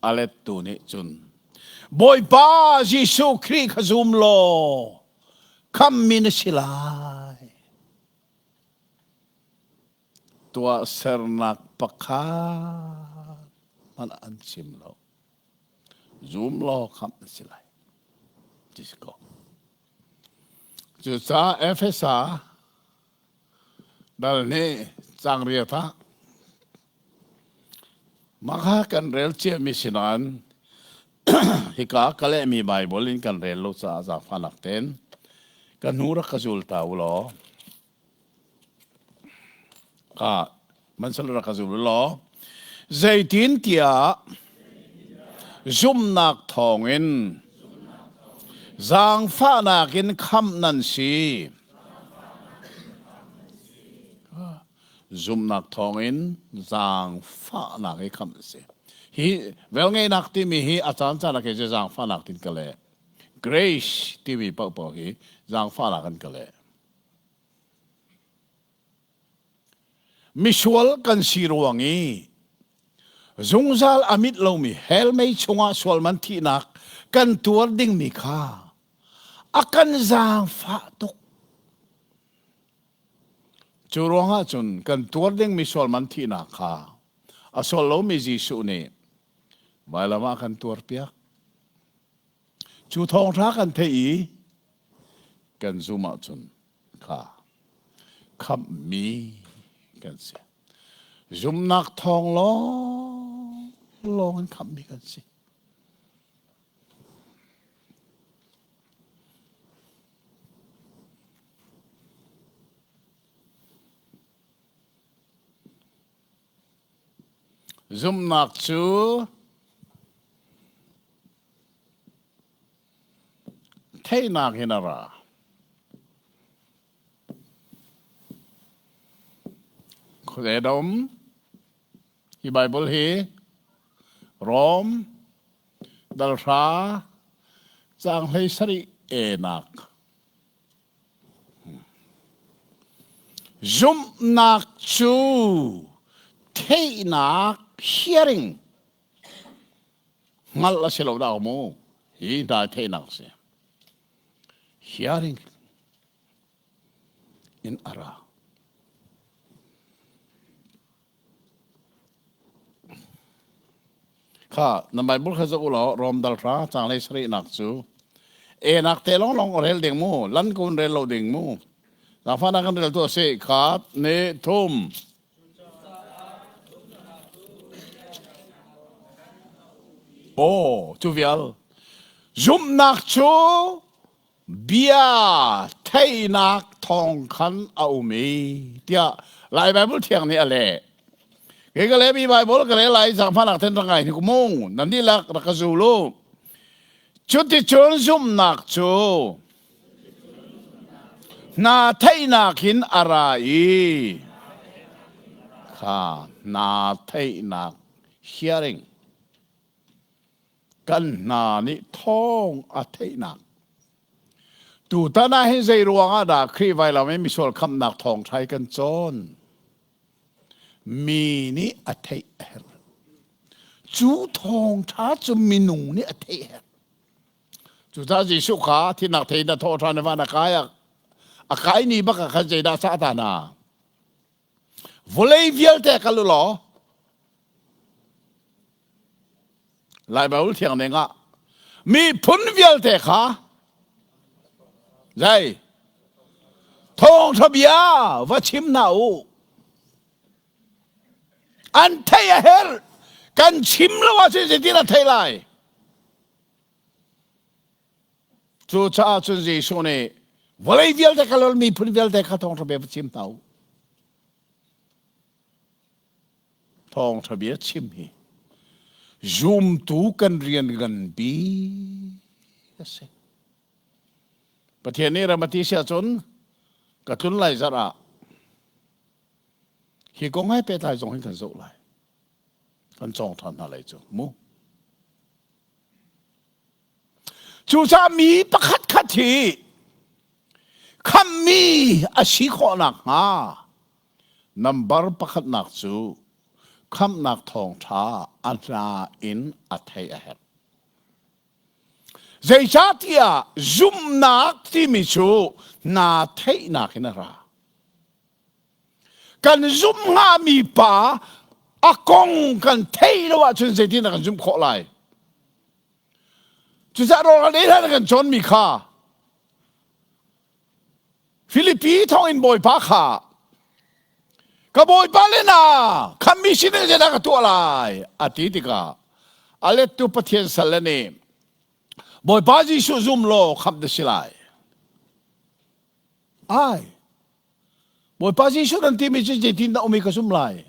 A lettu nih cun Bawipa Jesuh Khrih kha zum law khamhmi na si lai. Tuahsernak pakhat hmanh an chim lo. Zum law khamh na si lai. Ti si ko. Cucaah Efesa dal nih cang riat ah. Mah kha kan rel ciami si nain hika ka lehmi Baibal in kan rel lo caah zaangfahnak tein ka hnu rak ka zul ta u law ka mansal rak ka zul u law zeitintiah zumhnak thawngin zaangfahnak in khamh nan si. Zumhnak thawngin zaangfahnak i khamh a si. Hi velngeihnak timi hi a caan caan ah kei cu zaangfahnak tin ka leh. Grace timi paohpaoh hi zaangfahnak an ka leh. Misual kan si ruang i zungzal a mit lomi hell mei chungah sualman thihnak kan tuar dingmi kha a kan zaangfah tuk. Cu ruangah cun kan tuar dingmi sualman thihnak kha a sual lomi Jesuh nih vailam ah kan tuarpiak. Cu thawngṭha kan theih i kan zum ahcun kha khamhmi kan si. Zumhnak thawng lawng lawng in khamhmi kan si. Zumhnak cu theihnak in a ra. Khuazei dah um? Hi Baibal hi Rom dalhra caang 17 enak Zumhnak cu theihnak hearing hngalh a si lo dah mu hi hna theihnak a si hearing in a ra Kha na Bible kha zoh u law Rom dal hra caanglei sarihnak cu enak te lawnglawng a rel ding mu lan kun rel lo ding mu zaangfahnak kan rel tu a si khat ne thum Oh, cu vial zumhnak cu bia theihnak thawng khan a um i tiah Lai Bible thiang nih a leh. Kei ka lehmi Bible ka rel lai zaangfahnak ten rak ngai hnik mung nan dihlak rak ka zul u. Cuticun zumhnak cu hna theihnak hin a ra i kha hna theihnak hearing Kan hna nih thawng a theihnak. Tutan ah hin zei ruangah dah Khrih vailam i misual khamhnak thawngṭha hi kan cawn? Mi nih a theih a herh. Cu thawngṭha cu minung nih a theih a herh. Cucaah Jesuh kha thihnak thei in a thawh ṭhan i van a kai a kai ni bak ah khan zeidah a cah ta hna? Vawlei vialte kal u law Lai Baibal thiang ning ah miphun vialte kha zei thawngṭha bia va chim hna u. An theih a herh. Kan chim lo ahcun zeitin a theih lai? Cucaah cun Jesuh nih vawlei vialte kha lol miphun vialte kha thawngṭha bia va chim hna u. Thawngṭha bia chim hi zumtu kan rian nganpi a si. Pathian nih ram a ti si ahcun ka tlun lai zarh ah hi kong he pehtlai zong hin kan zoh lai. Kan cawng ṭhan hna lai cu mu. Cucaah mi pakhat khat hi khamhmi a si khawh nakhnga nambar pakhatnak cu khamhnak thawngṭha a hna in a theih a herh. Zeicahtiah zumhnak timi cu hna theihnak in a ra. Kan zumh hngami pa a kong kan theih lo ahcun zeitin dah kan zumh khawh lai? Cucaah rawl ei hlan kan cawnmi kha Filipi thawngin Bawipa kha. Ka bawipa le na khammi sin in zeidah ka tuah lai a ti tikah a lettu Pathian sal le nih Bawipa Jesuh zum law khamh na si lai. Ai Bawipa Jesuh nan timi cu zeitin dah um i ka zum lai?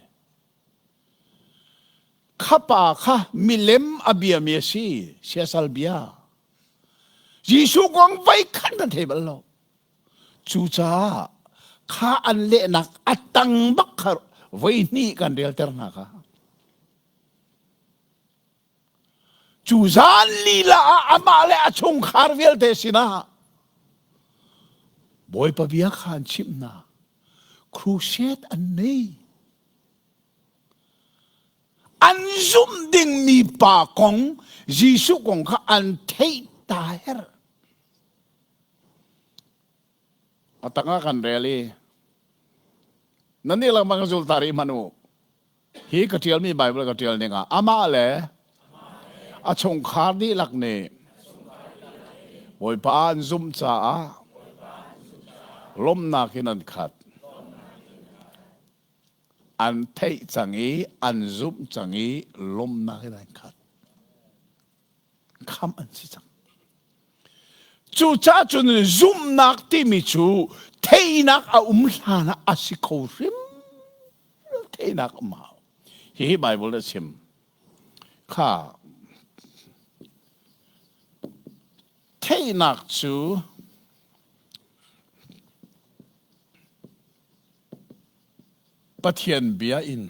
Kha pa kha milem a biami a si, siasal bia. Jesuh kong voi khat na thei bal lo. Cucaah kha an lehnak a tang bak kha voi hnih kan relter hna kha. Cu zan lila ah amah le a chungkhar vialte sinah Bawipa bia kha an chimh hna. Crusade an nei. An zumh dingmi pa kong Jesuh kong kha an theih ta her. A tangah kan rel i nan nih lengmang zul ta rih hmanh u. Hi ka ṭialmi Baibal ka ṭial ning ah amah le a chungkhar dihlak nih Bawipa an zumh caah lawmhnak in an khat. An theih cang i an zumh cang i lawmhnak in an khat. Khamh an si cang. Cucaah cun zumhnak timi cu theihnak a um hlan ah a si kho hrim. Theihnak um hau. Hihi Bible a chim. Kha theihnak cu Pathian bia in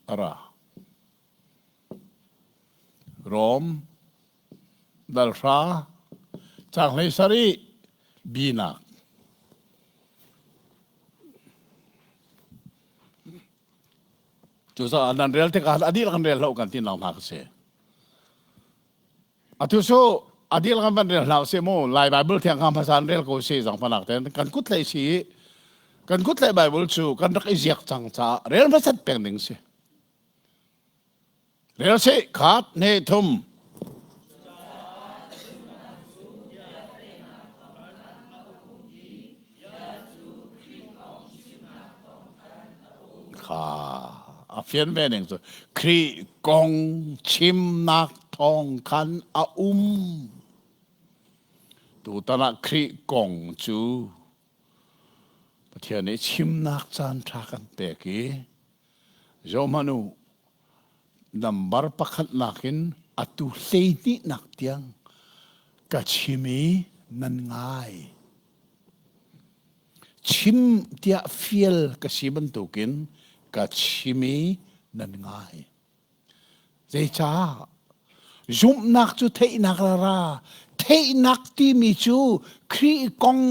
a ra. Rom dalhra caang 17 binak. Cucaah nan rel tikah a dihlak kan rel hlah kan ti nak hna ka si. Atu cu a dihlak kan van rel hlah usih mu. Lai Bible thiang kha hmasa in rel ko usih zangfahnak tein kan kut hlei si kan kut hlei Bible cu kan rak i ziak cang caah rel hmasat peng ding si. Rel sih khat hne thum. Kha a fian ve ning cu Khrih kong chimnak thawng khan a um. Tutan ah Khrih kong cu Pathian nih chimnak caan ṭha kan pek i zohhmanh u, nambar pakhatnak in atu 12nak tiang ka chim i nan ngai. Chim tiah fial ka si bantukin ka chim i nan ngai. Zeicah? Zumhnak cu theihnak ra ra. Theihnak timi cu Khrih kong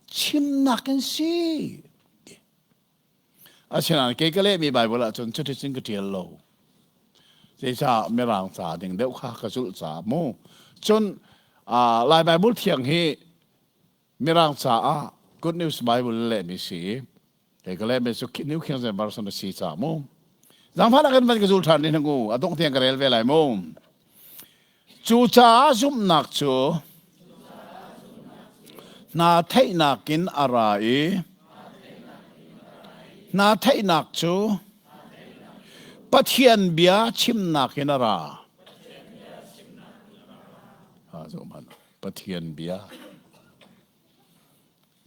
chimnak in si. Asinain kei ka lehmi Baibal ahcun cuticun ka ṭial lo. Zeicah Mirang ca ding deuh kha ka zulh caah mu. Cun Lai Baibal thiang hi Mirang caah Good News Bible lehmi si. Kei ka lehmi cu New King James Version a si caah mu. Zaangfahnak in van ka zul ṭhan rih u. A dongh tiang ka rel ve lai mu. Cucaah zumhnak cu hna theihnak in a ra i hna theihnak cu Pathian bia chimnak in a ra. Pathian bia.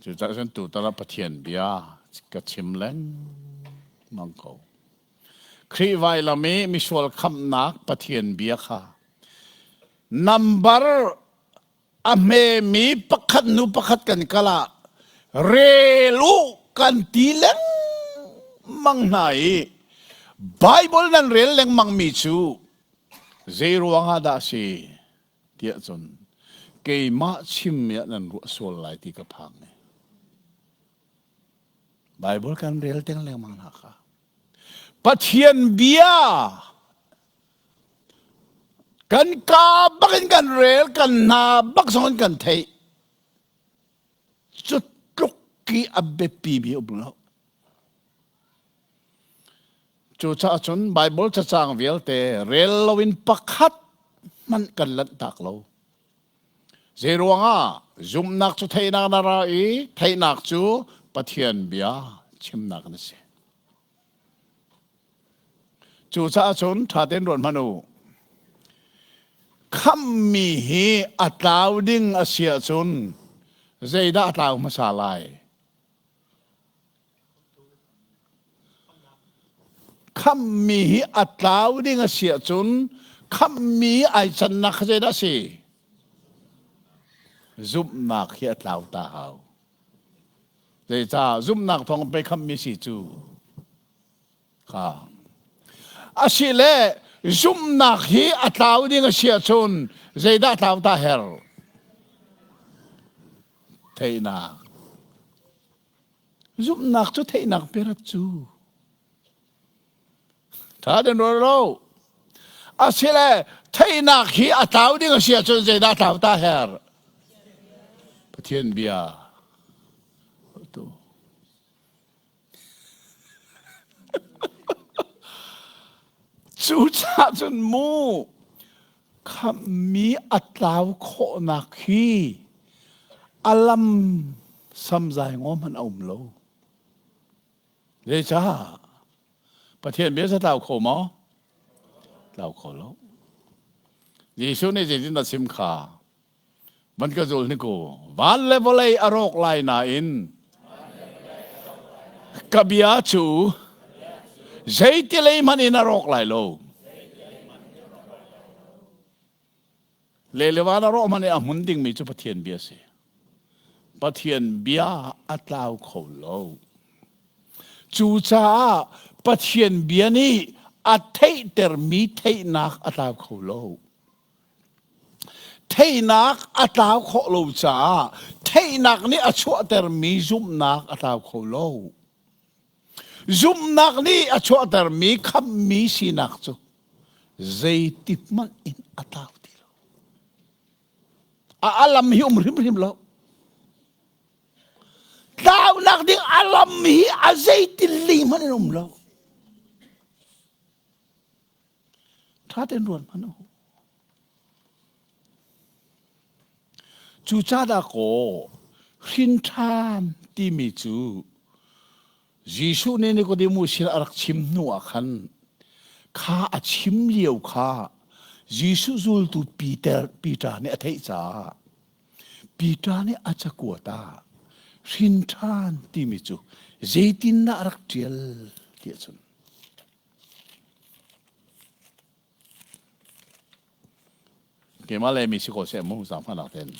Cucaah cun tutan ah Pathian bia ka chim lengmang ko. Khrih vailam i misual khamhnak Pathian bia kha nambar a hmemi pakhat hnu pakhat kan kal ah rel u kan ti lengmang hna i Bible nan rel lengmang mi cu zei ruangah dah a si tiah cun keimah chimmi ah nan ruah sual lai ti ka phang ne. Bible kan rel teng lengmang hna kha. Pathian bia kan ka bak in kan rel kan hna bak zong in kan theih. Cu tluk ki a biapi mi um lo. Cucaah cun Bible cacang vialte rel loin pakhat hmanh kan lanh tak lo. Zeiruangah zumhnak cu theihnak na ra i theihnak cu Pathian bia chimnak na si. Cucaah cun ṭha tein ruat hmanh u. Khamhmi hi a tlau ding a si ahcun zeidah a tlau hmasa lai? Khamhmi hi a tlau ding a si ahcun khamhmi ai cannak kha zeidah a si? Zumhnak hi a tlau ta hau. Zeicah zumhnak thawng pei khamhmi si cu? Kha. Asile zumhnak hi a tlau ding a si ahcun zeidah tlau ta her? Theihnak. Zumhnak cu theihnak perat cu. Tha den rual lo. Asile theihnak hi a tlau ding a si ahcun zeidah tlau ta her? Pathian bia. Tu. Cucaah cun mu khamhmi a tlau khawhnak hi a lam samzai ngaw hmanh a um lo. Zeicah? Pathian bia sa tlau kho maw? Tlau kho lo. Jesuh nih zeitin a chim kha? Van ka zul ni ku. Van le vawlei a rawk lai nain ka bia cu zeiti lei hmanh in a rawk lai lo. Le le van a rawh hmanh i a hmun dingmi cu Pathian bia si. Pathian bia a tlau kho lo. Cucaah Pathian bia nih a theihtermi theihnak a tlau kho lo. Theihnak a tlau khawh lo caah theihnak nih a chuahtermi zumhnak a tlau kho lo. Zumhnak nih a chuahtermi khamhmi sinak cu zeitik hmanh in a tlau ti lo. A alam hi um hrimhrim lo. Tlaunak ding alam hi a zeitin li hmanh in um lo. Ṭha tein ruat hmanh u. Cucaah kaw hrin ṭhan timi cu Jesuh nih Nicodemus sin a rak chim hnu ah khan kha a chim lio kha Jesuh zultu Peter Peter nih a theih caah Peter nih a cakuat ah hrin ṭhan timi cu zeitindah a rak ṭial ti ahcun Keimah le mi si ko seh mu zaangfahnak ten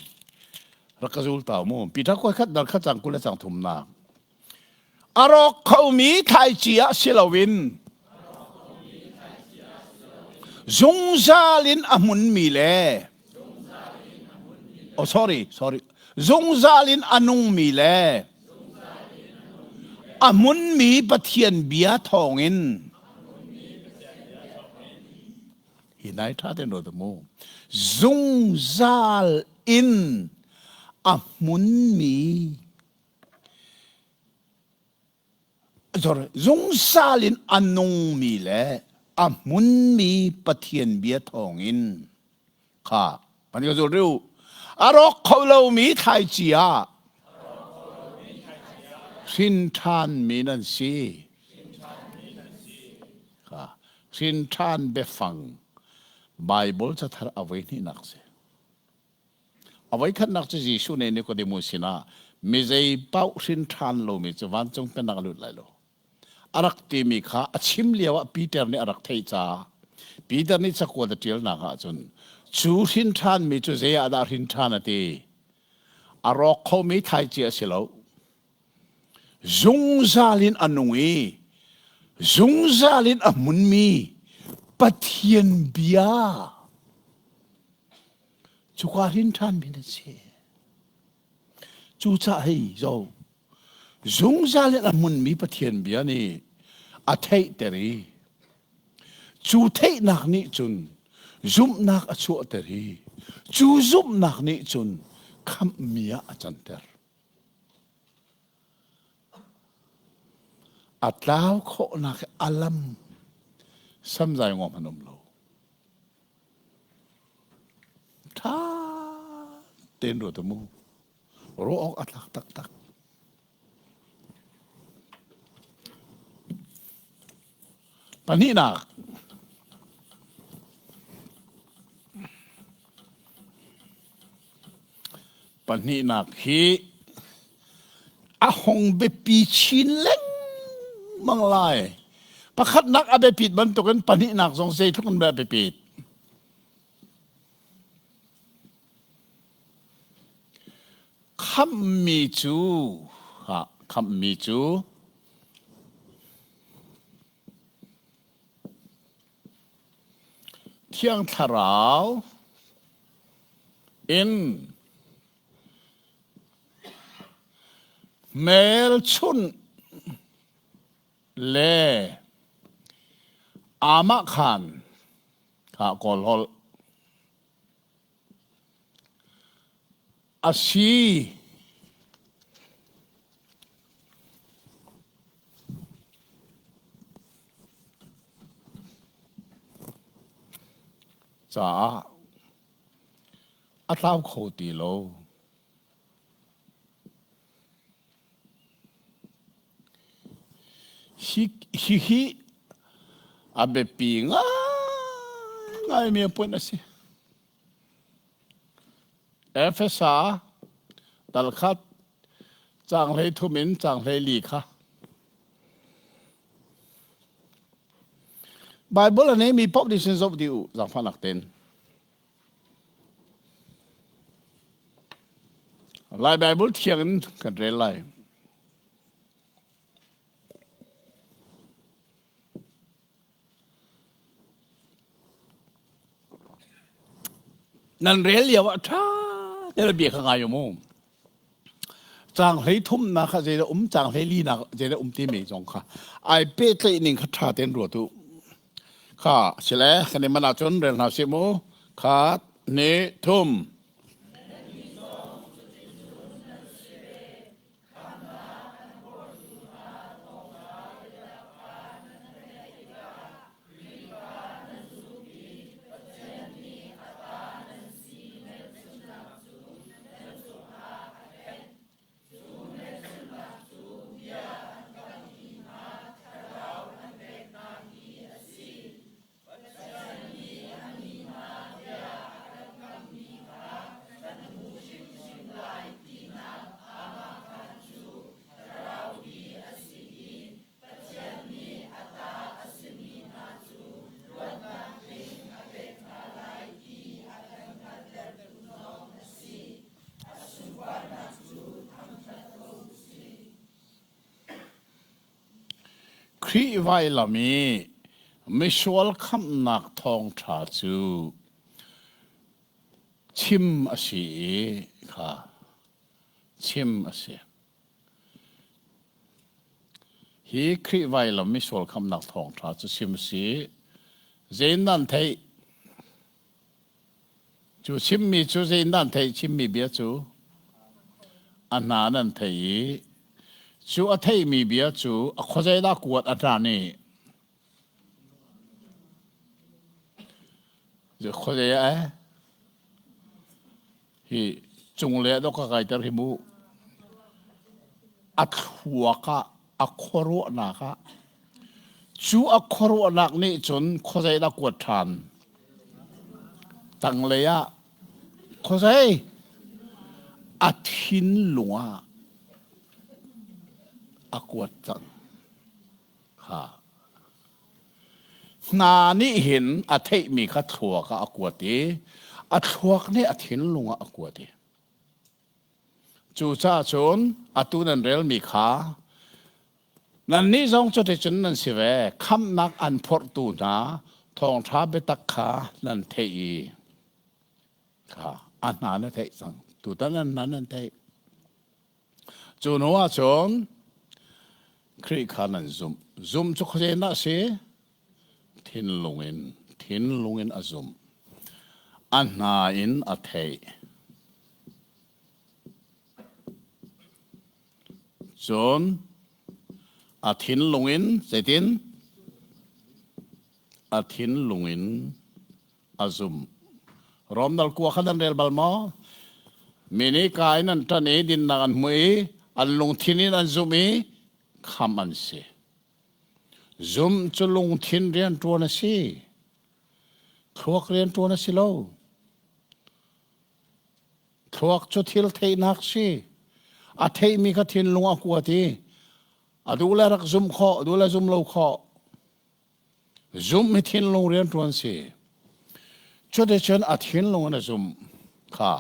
rak ka zul ta mu Peter koi khat dal khat cang kul le cang thumnak a rawk khomi thlaici ah si loin zungzal in a hmunmi le oh sorry sorry zungzal in a nungmi le A hmunmi Pathian bia thawngin hi nai ṭha tein ruat mu. Zungzal in a hmunmi sorry, zungzal in a nungmi le a hmunmi Pathian bia thawngin kha kan ka zul riu a rawk kho lomi thlaici ah hrin ṭhanmi nan si kha hrin ṭhan biafang Bible cathar a voi hnihnak si a voi khatnak cu Jesuh nih Nicodemus sinah mi zei paoh hrin ṭhan lomi cu vancung pennak a lut lai lo a rak timi kha a chim lio ah Peter nih a rak theih caah Peter nih cakuat a ṭialnak ahcun cu hrin ṭhanmi cu zei ah dah hrin ṭhan a ti a rawk khomi thlaici a si lo zungzal in a nung i zungzal in a hmunmi Pathian bia cuka hrin ṭhanmi na si cucaah hei zo Zungzal in a hmunmi Pathian bia nih a theihter i cu theihnak nih cun zumhnak a chuahter i cu zumhnak nih cun khamhmi ah a canter. A tlau khawhnak a lam samzai ngawm an um lo. Ṭha tein ruat mu. Ruah awk a tlak taktak. Pahnihnak. Pahnihnak hi a hung biapi chin lengmang lai. Pakhatnak a biapit bantukin pahnihnak zong zeitluk in dah biapit. Khamhmi cu khamhmi cu Thiang Thlarau in hmelchunh le aamahkhan kha Kawl holh a si. Caah a tlau kho ti lo. Hihi a biapi ngaingaimi point a si. Efesa talkhat caang 13 in caang 14 kha Bible a neimi paoh nih sin zoh dih u zaangfahnak tein. Lai Bible thiang in kan rel lai. Nan rel lio ah ṭha tein bia kha ngai u mu. Caang hlei thumnak kha zeidah um, caang hlei linak zeidah um timi zong kha ai pehtlaih ning kha ṭha tein ruat u. Kha sile kan i man ahcun rel hna sih mu. Khat, hnih, thum. Khrih vailam i misual khamhnak thawngṭha cu chim a si i kha chim a si. Hi Khrih vailam misual khamhnak thawngṭha cu chim a si. Zei in nan theih? Cu chimmi cu zei in dah an theih? Chimmi bia cu a hna nan theih i cu a theihmi bia cu a khuazei dah kuat a hna nih khuazei ah eh hi cunglei ah dawh ka kaiter hi mu a thluak ah a khuaruahnak ah cu a khuaruahnak nih cun khuazei dah kuat ṭhan tanglei ah khuazei a thinlung ah a kuat cang kha hna nih hin a theihmi kha thluak ah a kuat i a thluak nih a thinlung ah a kuat i Cucaah cun atu nan relmi kha nannih zong cuticun nan si ve. Khamhnak an phorhtu hna thawngṭha biatak kha nan theih i kha a hna na theih cang. Tutan an hna nan theih. Cu hnu ah cun Khrih kha nan zumh. Zumh cu khuazei dah a si? Thinlung in, thinlung in a zumh. A hna in a theih. Cun a thinlung in zeitin? A thinlung in a zumh. Rom dal kua kha nan rel bal maw? Mi nih ka in an ṭan i dinnak an hmu i an lungthin in an zumh i kham an si. Zumh cu lungthin rianṭuan a si. Thluak rianṭuan a si lo. Thluak cu thil theihnak si. A theihmi kha thinlung a kuat i a duh le rak zumh khawh, duh le zum lo khawh. Zumh hi thinlung rianṭuan si. Cuticun a thinlung in a zumh kha.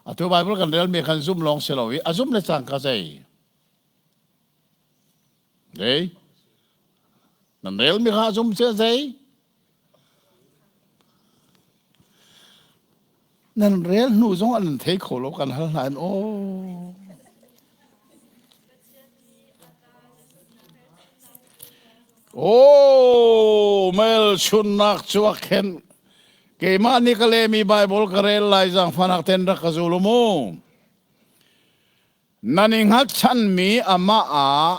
Atu Bible kan relmi khan zumh lawng si lo i a zumh le cangka zei? Zei? Nan relmi kha a zumh cu zei? Nan rel hnu zong an thei kho lo kan hal hna in aw. Aw, melchunnak cu a khenh. Keimah nih ka lehmi Baibal ka rel lai zaangfahnak ten rak ka zul u mu. Nan i hngatchanmi amah ah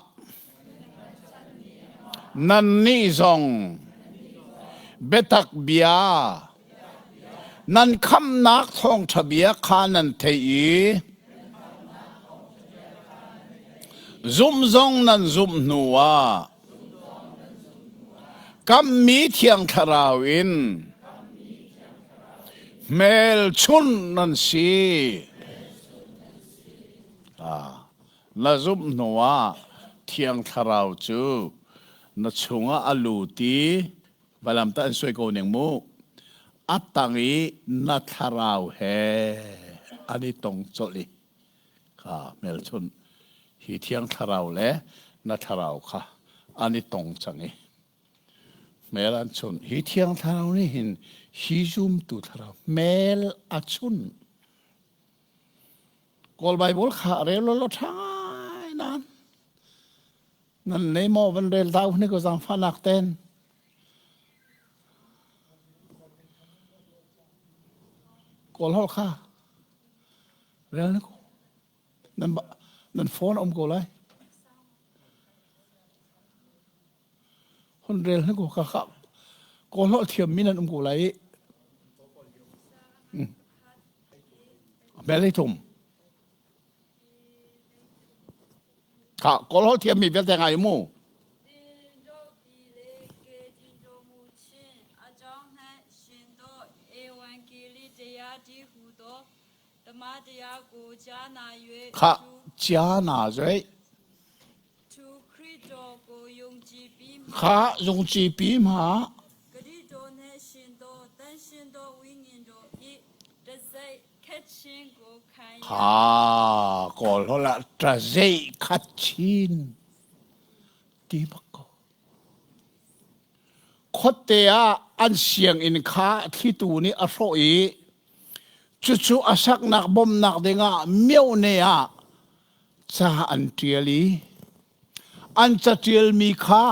nannih zong biatak bia nan khamhnak thawngṭha bia kha nan theih i Zumh zong nan zumh hnuah kamhmi Thiang Thlarau in hmelchunh nan si. Ah, na zumh hnuah Thiang Thlarau cu na chungah a lut i Valam ta an suai ko ning mu. A tang i na thlarau he an i tong colh i kha hmelchunh hi Thiang Thlarau le na thlarau kha an i tong cang i hmel an chunh. Hi Thiang Thlarau nih hin hi zumtu thlarau hmel a chunh. Kawl Baibal kha rel lo ṭha ngai nain nan nei maw van rel dau hnik ko zaangfahnak ten. Kawl holh kha Rel na ko. Nan nan phone um ko lai. Hon rel na ko ka ka kawl holh thiam mi nan um ko lai. Bel thum. Kha kawl holh thiam mi vialte ngai mu. Khah cia na zeih. Khah zungcipi hma. Kha kawl holh ah ṭazeih khat chin ti bak ko. Khuate ah an sianginn kha thlitu nih a hrawh i Cucu a saknak bawmhnak dingah myone ah ca an ṭial i an caṭialmi kha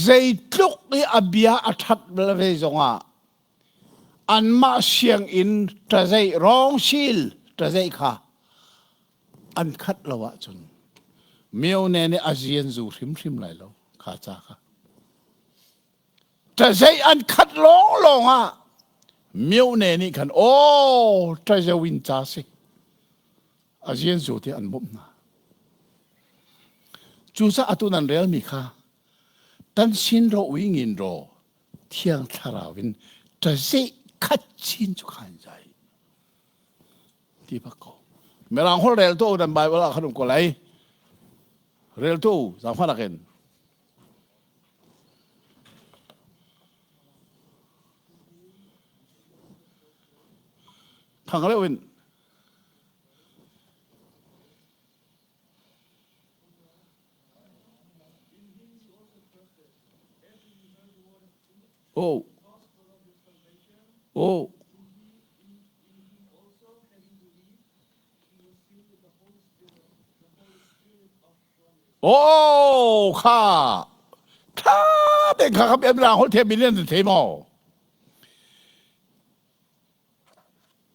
zeitluk i a bia a ṭhat ve zongah anmah sianginn ṭazeih rawngsil ṭazeih kha an khat lo ahcun myone nih a zian zu hrimhrim lai lo kha ca kha. Ṭazeih an khat lawnglawng ah myone nih khan aw ṭazeu in ca si a zian zu ti an bawmh hna. Cucaah atu nan relmi kha tan sin ro ui ngin ro thiang thlarau in ṭazeih khat chin cu khan zai ti bak ko. Mirang holh rel tu nan Bible ah khan um ko lai. Rel tu zaangfah nakin. Thang leu in Oh. Oh. Oh kha tha te kha kha em la hol the min nan the maw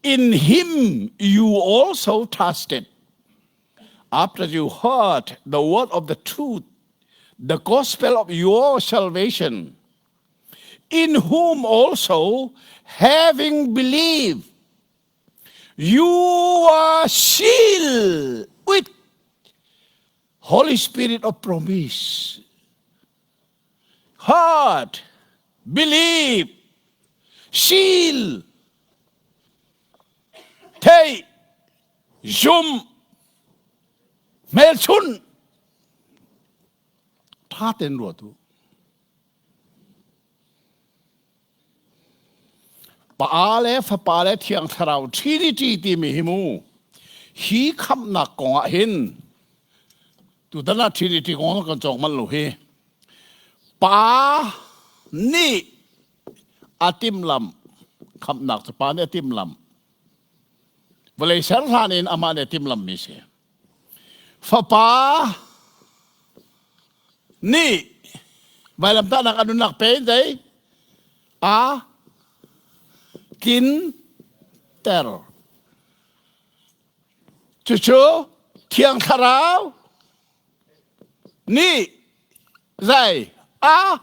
In him you also trusted after you heard the word of the truth the gospel of your salvation in whom also having believed You are sealed with Holy Spirit of promise. Heart, believe, seal, theih, zumh, hmelchunh, ṭha tein ruat u. Pa le Fapa le Thiang Thlarau Trinity timi hi mu hi khamhnak kong ah hin tutan ah Trinity kong kan cawk manh lo hi Pa nih a timhlamh khamhnak cu Pa nih a timhlamh vawlei ser hlan in amah nih a timhlamhmi si Fapa nih vailamtahnak a nunnak pe in zei a tlinter. Cucu Thiang Thlarau nih zei a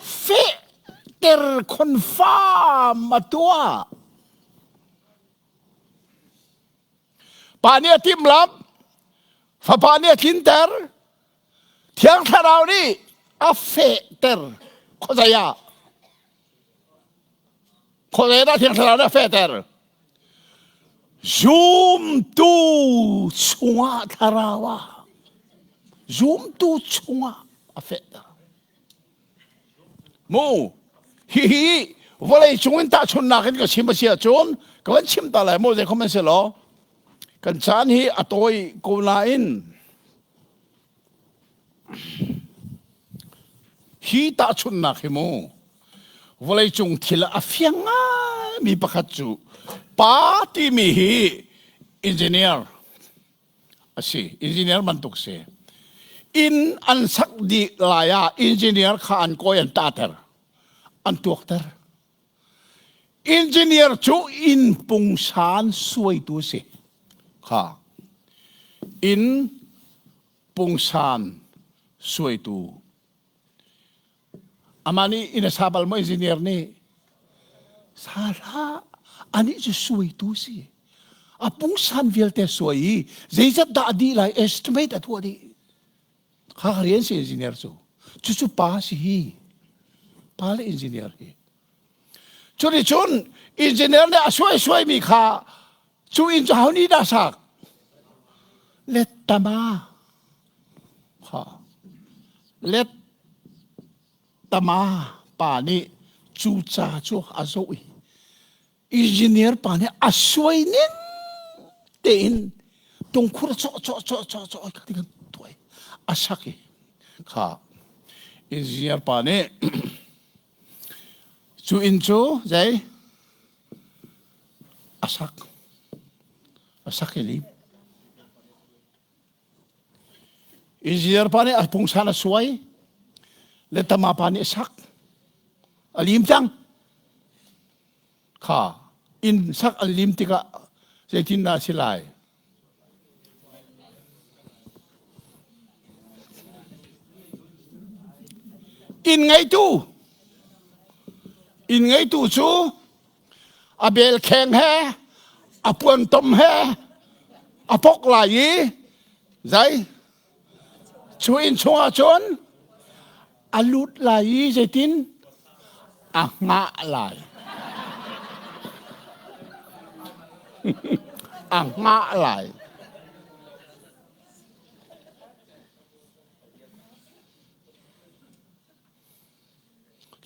fehter confirm a tuah. Pa nih a timhlamh, Fapa nih a tlinter, Thiang Thlarau nih a fehter. Khuazei ah? Khuazei dah Thiang Thlarau nih a fehter? Zumtu chungah Thlarau ah zumtu chungah a fehter. Mu hihi vawlei cung in tahchunhnak in ka chim a si ahcun ka van chim ta lai mu zei khom an si law kan caan hi a tawi ko nain hi tahchunhnak hi mu vawlei cung thil a fiang ngaimi pakhat cu pa timi hi engineer a si engineer bantuk si inn an sak dih lai ah engineer kha an kawi an tahter an tuakter Engineer cu inn pungsan suaitu a si. Kha. Inn pungsan suaitu. Amah nih inn a sa bal maw engineer nih? Sa hlah. Anih cu suaitu si. A pungsan vialte suai i zeizat dah a dih lai estimate a tuah dih. Kha rian si engineer cu. Cucu pa si hi. Pa le engineer hi. Cuticun engineer nih a suai suaimi kha cu inn cu ho nih dah sak? Lettama. Kha. Lettama pa nih cu ca cu a zoh i engineer pa nih a suai ning tein tungkhur cawh cawh cawh cawh cawh ka ti kan tuai a sak i kha engineer pa nih Cu inn cu zei? A sak. A sak i lim. Engineer pa nih a pungsan a suai. Le tama pa nih a sak. A lim cang. Kha inn sak an lim tikah zeitindah a si lai? Inn ngeitu inn ngeitu cu a bel kheng he a puantom he a pok lai i zei cu inn chungah cun a lut lai i zeitin a hngah lai a hngah lai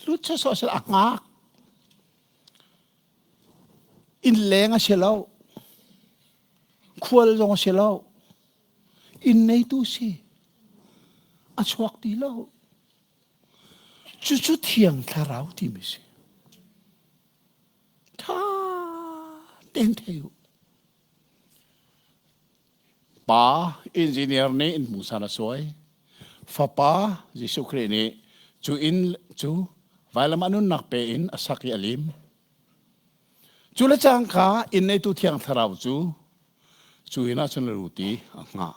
lut sawsawh sal a hngak inn leng a si lo khual zong a si lo inn neitu si a chuak ti lo cucu thiang thlarau timi si tha ten thei u pa engineer nih inn hmusan a suai fapa Jesuh Khrih nih cu inn cu vailam a nunnak pe in a sak i a lim Cu le cangka inn neitu Thiang Thlarau cu cu inn ah cun a lut i a hngah.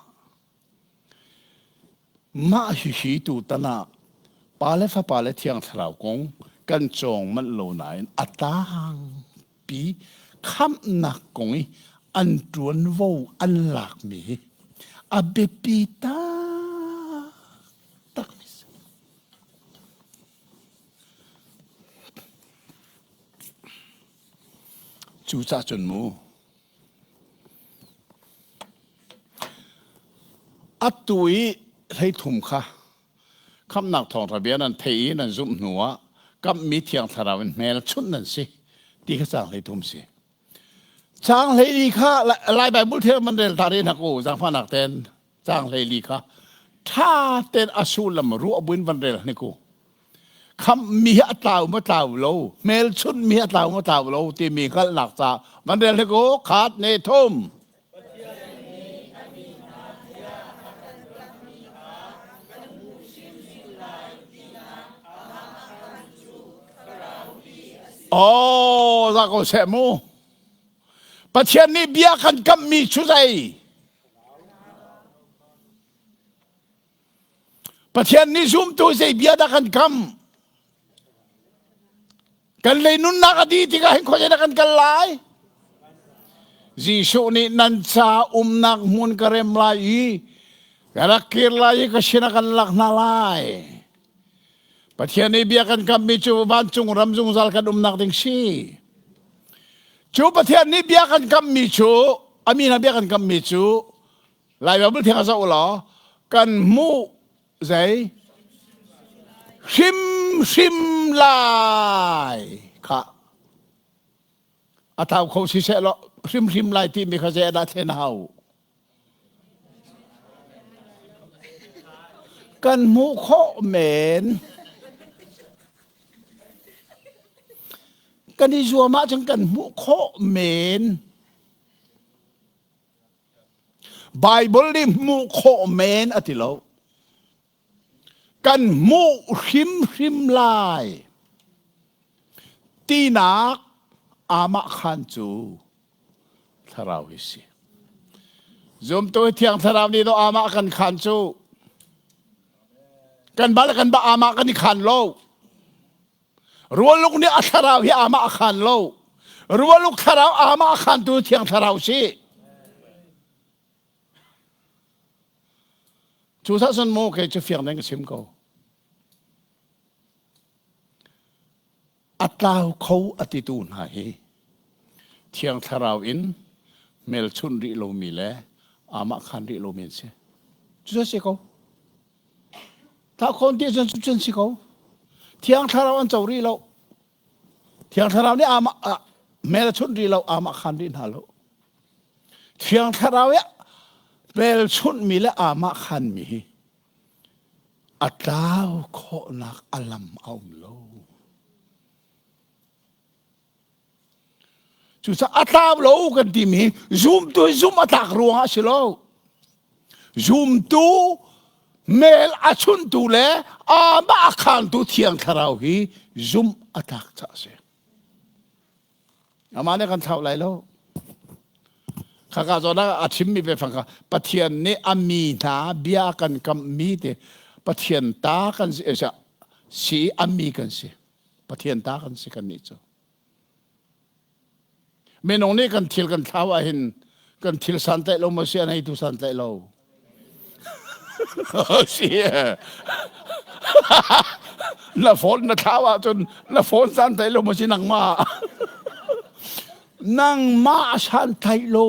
Mah hihi tutan ah Pa le Fapa le Thiang Thlarau kong kan cawng manh lo nain a tlangpi khamhnak kong i an ṭuanvo an lakmi hi a biapi taktak. Cucah cun mu atu i 13 kha khamhnak thawngṭha bia nan theih i nan zumh hnuah kamhmi Thiang Thlarau in hmelchunh nan si ti kha caang 13 si. Caang 14 kha Lai Baibal thiang man rel ta rih hna ku zaangfahnak ten caang 14 kha ṭha tein a sullam ruah buin van rel hnik u. Khamhmi hi a tlau maw tlau lo, hmelchunhmi hi a tlau maw tlau lo timi hngalhnak ca van rel hnik u. Khat ne thum. Oh, za ko seh mu. Pathian nih bia kan kamhmi cu zei? Pathian nih zumtu zei bia dah kan kam? Kan lei nunnak a dih tikah hin khuazei dah kan kal lai? Jesuh nih nan ca umnak hmun ka rem lai i ka rak kir lai i ka sinah kan lak hna lai. Pathian nih bia kan kammi cu vancung ram zungzal kan umnak ding si. Cu Pathian nih bia kan kammi cu a min ah bia kan kammi cu Lai Bible thiang zoh law kan hmuh zei hrimhrim lai kha a thau kho si seh law hrimhrim lai timi kha zei dah thlen hau kan hmuh khawh men kan i zuam ahcun kan hmuh khawh men Baibal nih hmuh khawh men a ti lo. Kan hmuh hrimhrim lai tinak amah khan cu thlarau hi si. Zumtu thiang thlarau nih do amah kan khan cu kan ba le kan ba amah kan i khan lo. Rualuk nih a thlarau hi amah a khan lo. Rualuk thlarau amah a khantu thiang thlarau si. Cu sah cun maw kei cu fiang ding ka chim ko. A tlau kho a titu hna hi thiang thlarau in hmelchunh rih lomi le amah khan rih lomi an si. Cu si ko. Thah khawn ti cun cun si ko. Thiang Thlarau an co rih lo. Thiang Thlarau nih amah hmel a chunh rih lo, amah khan rih hna lo. Thiang Thlarau i hmelchunhmi le amah khanmi hi a tlau khawhnak a lam a um lo. Cucaah a tlau lo kan timi hi zumtu hi zumh a tlak ruangah a si lo. Zumtu mel a chuntu le amah a khaantu Thiang Thlarau hi zumh a tlak caah a si. Amah nih kan thlauh lai lo. Khaka zawn ah a chimmi biafang kha Pathian nih a mi hna bia kan kamhmi te Pathian ta kan si, si a mi kan si. Pathian ta kan si kan nih cu. Minung nih kan thil kan thlau ahhin kan thil santlaih lo maw si a neitu santlaih lo. Si na phone na thlau ahcun na phone santlaih lo maw si nangmah. Nangmah santlaih lo.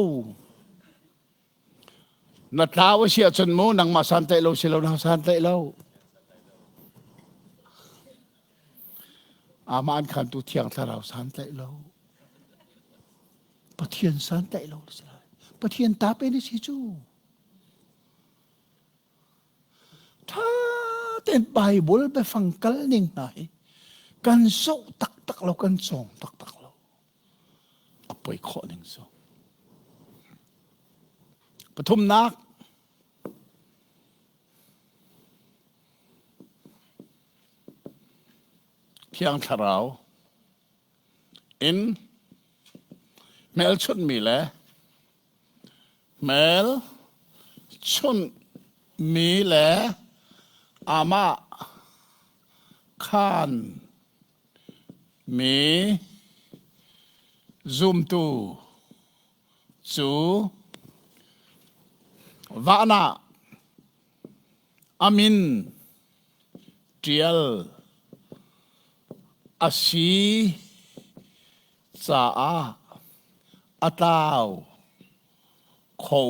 Na tlau a si ahcun mu nangmah santlaih lo si lo na santlaih lo. Amah an khantu thiang thlarau santlaih lo. Pathian santlaih lo si lai. Pathian ta pe ni si cu. Tha tein Bible biafang kal ning hna hi kan zoh taktak lo kan cawng taktak lo. A poi khawh ning cu. Pathumnak Thiang Thlarau in hmelchunhmi le hmelchunhmi le amah khaan mi zumtu cu van ah a min ṭial a si caah. A tlau kho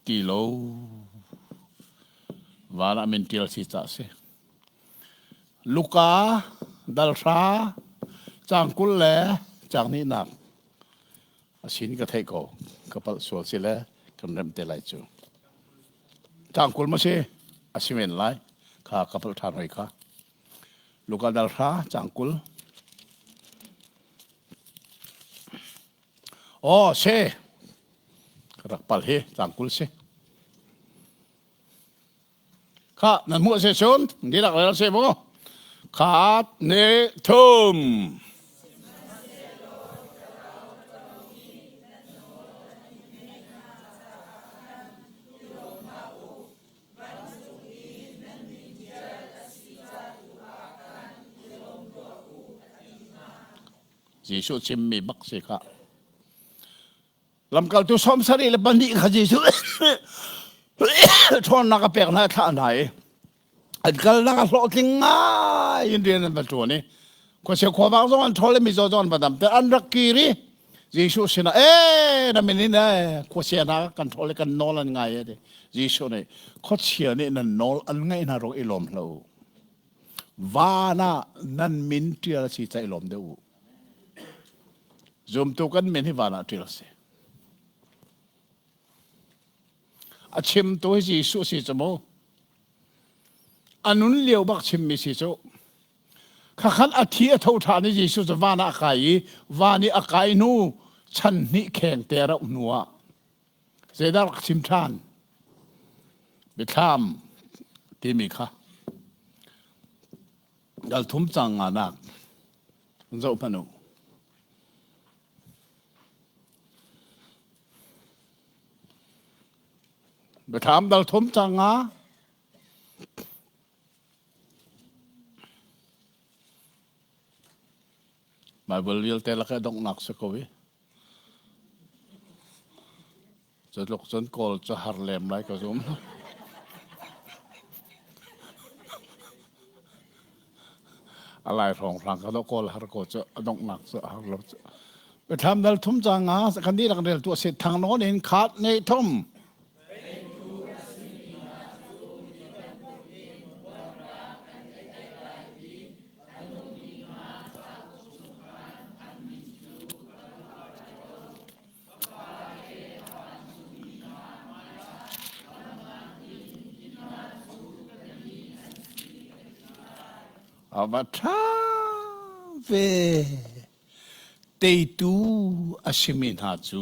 ti lo. Van ah min ṭial si ca si. Luka dal hra caang 20 le caang hnihnak a sin ka theih ko. Ka palh sual si le kan remh te lai cu. Caang 20 ma si? A si men lai. Kha ka palh ṭhan hoi kha. Luka dal hra caang 20. Aw si. Ka rak pal hi caang 20 si. Kha nan hmuh si cun dihlak rel si mu. Khat ne thum. Jesuh chimmi bak si kha. Lamkaltu 72 kha Jesuh ṭhawnnak a pek hna thlah hna i an kalnak a hlawhtling ngai in rian an va ṭuan i khuachia khuavang zong an ṭhawl i mizaw zong an va damter an rak kir i Jesuh sinah ee na min in ee khuachia hna kan ṭhawl i kan nawl an ngai e ti Jesuh nih khuachia nih nan nawl an ngaih hna ruang i lawm hlah u van ah nan min ṭial a si ca i lawm deuh u Zumtu kan min hi van ah ṭial a si. A chimtu hi Jesuh si cu mu. A nun lio bak chimmi si cu. Khakhan a thi a tho ṭhan i Jesuh cu van ah a kai i van i a kai hnu chan hnih kheng te rauh hnu ah zeidah rak chim ṭhan? Biathlam timi kha dal thum cang nga nak Zoh hmanh u. Biathlam dal thum cang nga. Bible vialte laka donghnak si ko i. Cu tluk cun kawl cu har lem lai ka zum. A lai hrawng hrang ka do kawl har ko cu a donghnak cu a har lo cu. Biathlam dal thum ca nga kan dihlak rel tu a si thang nawn in khat ne thum. A va ṭha ve. Teitu a simi hna cu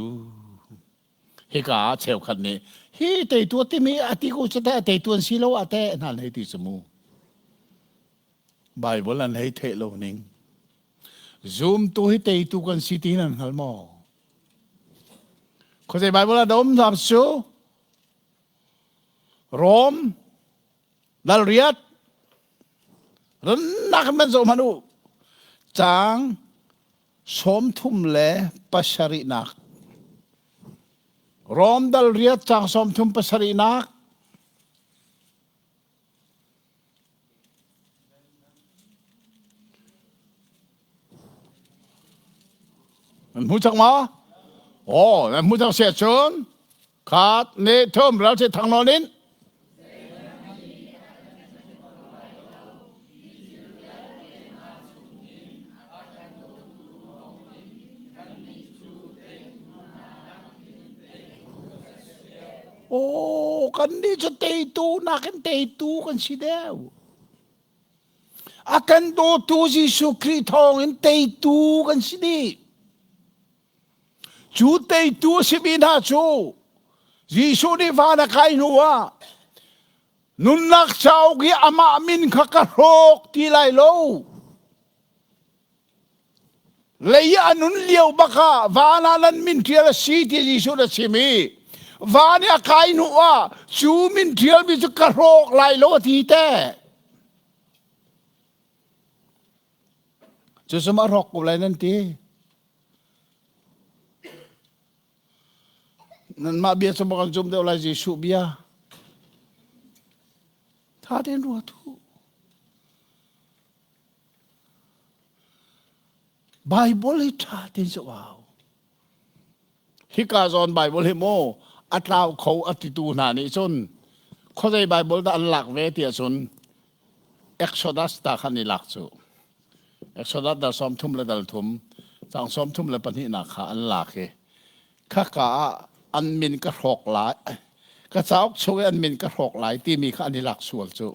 hika ah cheukhat nih hi teitu a timi a ti ko cu teh teitu an si lo ah teh hna an hei ti cu mu. Bible an hei theih lo ning. Zumtu hi teitu kan si ti nan hngal maw? Khuazei Bible ah dah um hna cu? Rom dal riat rannak in van zoh hmanh u. Caang 37nak. Rom dal riat caang 37nak. Nan hmu cang maw? Aw, nan hmu cang si ahcun khat ne thum ral si thang nawn in Aw, kannih cu teitu nakin teitu kan si deuh. A kan dawtu Jesuh Khrih thawngin teitu kan si dih. Cu teitu a simi hna cu Jesuh nih van a kai hnu ah nunnak cauk i amah min kha ka hrawk ti lai lo. Lei a nun lio bak ah van ah nan min ṭial a si ti Jesuh na chim i van i a kai hnu ah cu min ṭialmi cu ka hrawk lai lo a ti te. Cucu ma hrawk ko lai nan ti. Nanmah bia cu kan zum deuh lai Jesuh bia. Tha tein ruat u. Bible hi ṭha tein zoh au. Hika zawn Bible hi mu a tlau kho a titu hna nih cun khuazei Bible dah an lak ve tiah cun Exodus ta khan i lak cu. Exodus dal 30 le dal thum cang 32 kha an lak i khaka ah an min ka hrawk lai ka cauk chung i an min ka hrawk lai timi kha an i lak sual cu.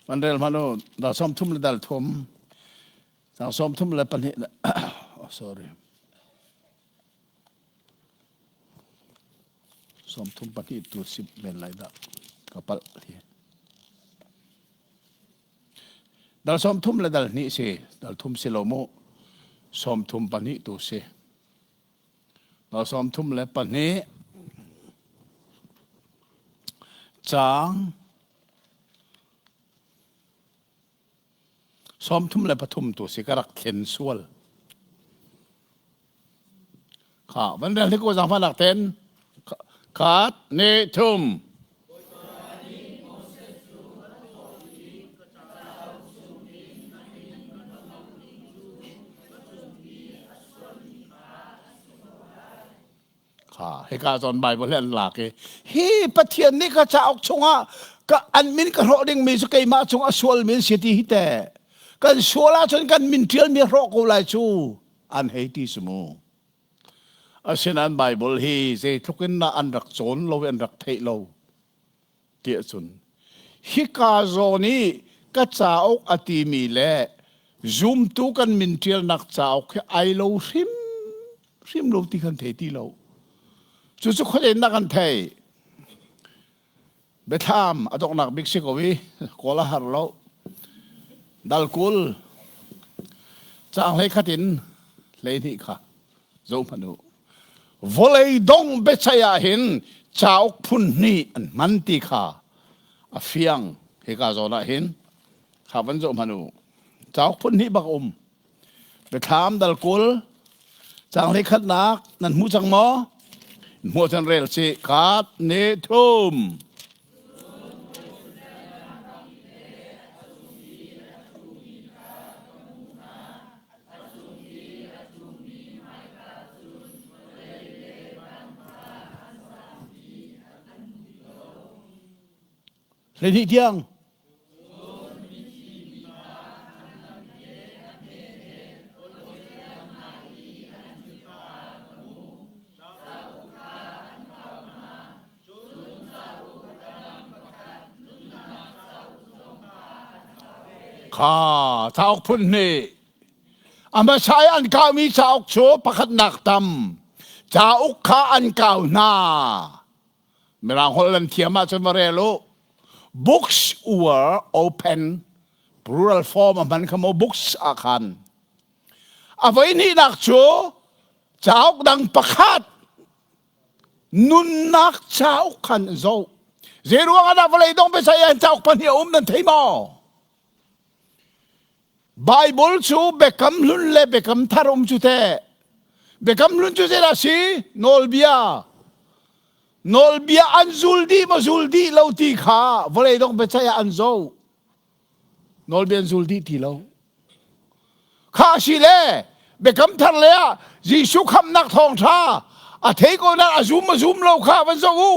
Van rel hmanh u dal 30 le dal thum cang 32 oh, sorry 32 tu si men lai dah ka palh hi dal 30 le dal hnih si dal thum si lo mu 32 tu si dal 32 caang 33 tu si ka rak thlen sual. Kha van rel hi ko zaangfahnak ten khat ni thum. Kha hika zawn Bible hi an lak i hi Pathian nih ka cauk chungah ka an min ka hrawh dingmi cu keimah cung a sual min si ti hi teh kan sual ahcun kan min ṭialmi hrawh ko lai cu an hei ti si mu. Asinain Bible hi zeitluk in dah an rak cawn lo i an rak theih lo tiah cun hika zawn i ka cauk a timi le zumtu kan min ṭialnak cauk hi ai lo hrim hrim lo ti kan thei ti lo. Cucu khuaden nak kan thei. Biathlam a donghnak bik si ko i kawl a har lo. Dal 20 caang 11 in 12 kha zoh hmanh u. Vawlei dong biaceih ah hin cauk phun hnih an hman ti kha a fiang. Hika zawn ah hin kha van zoh hmanh u. Cauk phun hnih bak um. Biathlam dal 20 caang 11nak nan hmu cang maw? Hmuh cun rel si. Kat ni thum. 12 tiang. Kha cauk phun hnih a hmasa i an kaumi cauk cu pakhatnak tam cauk kha an kau hna mirang holh an thiam ahcun va rel u books were open plural form a hman kha mo books ah khan a voi hnihnak cu cauk dang pakhat nunnak cauk khan zoh zei ruang ah dah vawlei dong biasai an cauk pahnih a um nan thei maw Bible cu biakam hlun le biakam thar um cu teh biakam hlun cu zeidah si nawlbia nawlbia an zul dih maw zul dih lo ti kha vawlei dong biaceih ah an zoh nawlbia an zul dih ti lo Kha si le biakam thar le ah Jesuh khamnak thawngṭha a thei ko na a zum a zum lo kha van zoh u.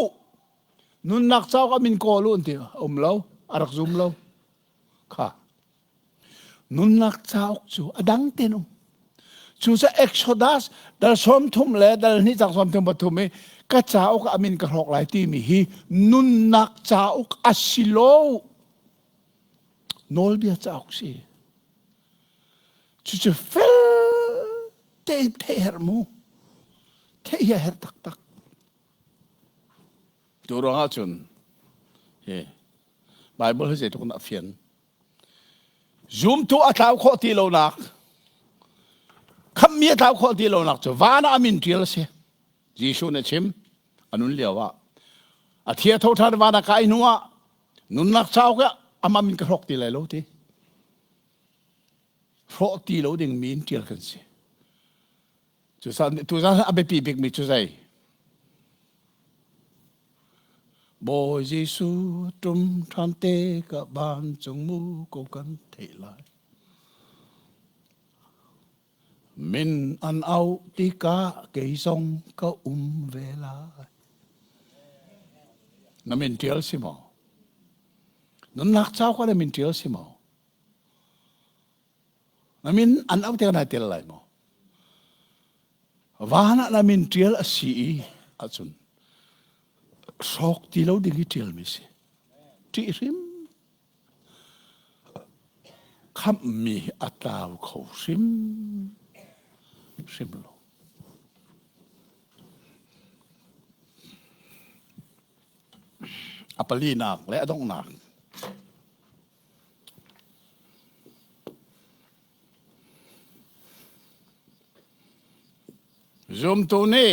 Nunnak cauk a min kawl u an ti um lo a rak zum lo. Kha nunnak cauk cu a dang ten um. Cu cu Exodus dal 30 le dal hnih cang 33 i ka cauk a min ka hrawk lai timi hi nunnak cauk a si lo. Nawlbia cauk si. Cucu fel tein theih herh mu. Theih hi a herh taktak. Tu ruangah cun hi Bible hi zeitluk in a fian. Zumtu a tlau khawh ti lonak, khammi a tlau khawh ti lonak cu van ah a min ṭial a si. Jesuh nih a chim, a nun lio ah. A thi a tho ṭhan van ah kai hnu ah nunnak cauk ah amah min ka hrawk ti lai lo ti. Hrawh ti lo ding mi in ṭial kan si. Tuzan a biapi bikmi cu zei? Bawi Jesuh ṭum ṭhan te ka vancung mu ko kan theih lai. Min an auh tikah kei zong ka um ve lai. Na min ṭial si maw? Nunnak cauk ah na min ṭial si maw? Na min an auh tikah nai tel lai maw? Van ah na min ṭial a si i ahcun hrawk ti lo ding hi ṭialmi si. Ṭih hrim Khamhmi a tlau kho hrim hrim lo. A palinak le a donghnak. Zumtu nih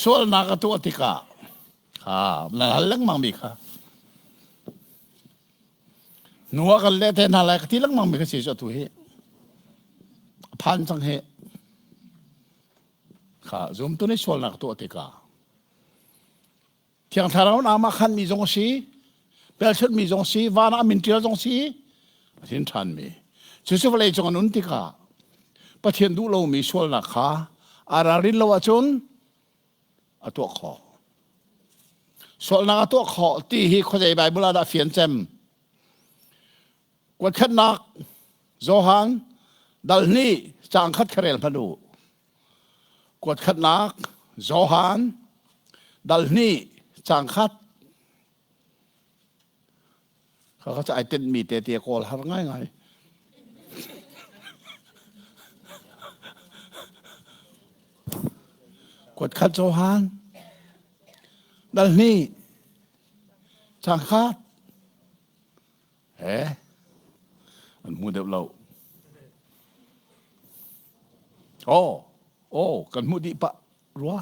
sualnak a tuah tikah Ha, na hal lengmang mi kha. Nua kan le te hna lai ka ti lengmang mi ka si cu atu hi. Phan cang hi. Kha zumtu nih sualnak tuah tikah Thiang Thlarau na mah khan mi zong a si, pelchut mi zong si, van ah min ṭial zong si, a thin ṭhan mi. Cucu vawlei cung an un tikah Pathian duh lomi sualnak kha aa ralrin lo ahcun a tuah khawh. Sualnak a tuah khawh ti hi khuazei Bible ah dah fian cem? Kuatkhatnak Johan dal hnih caang khat kha rel hmanh u. Kuatkhatnak Johan dal hnih caang khat Kha kha ai tenhmi te ti kawl har ngaingai. Kuat khat Johan dal hnih chang khat he an hmu deuh lo. Oh, oh, kan hmuh dih pah rua.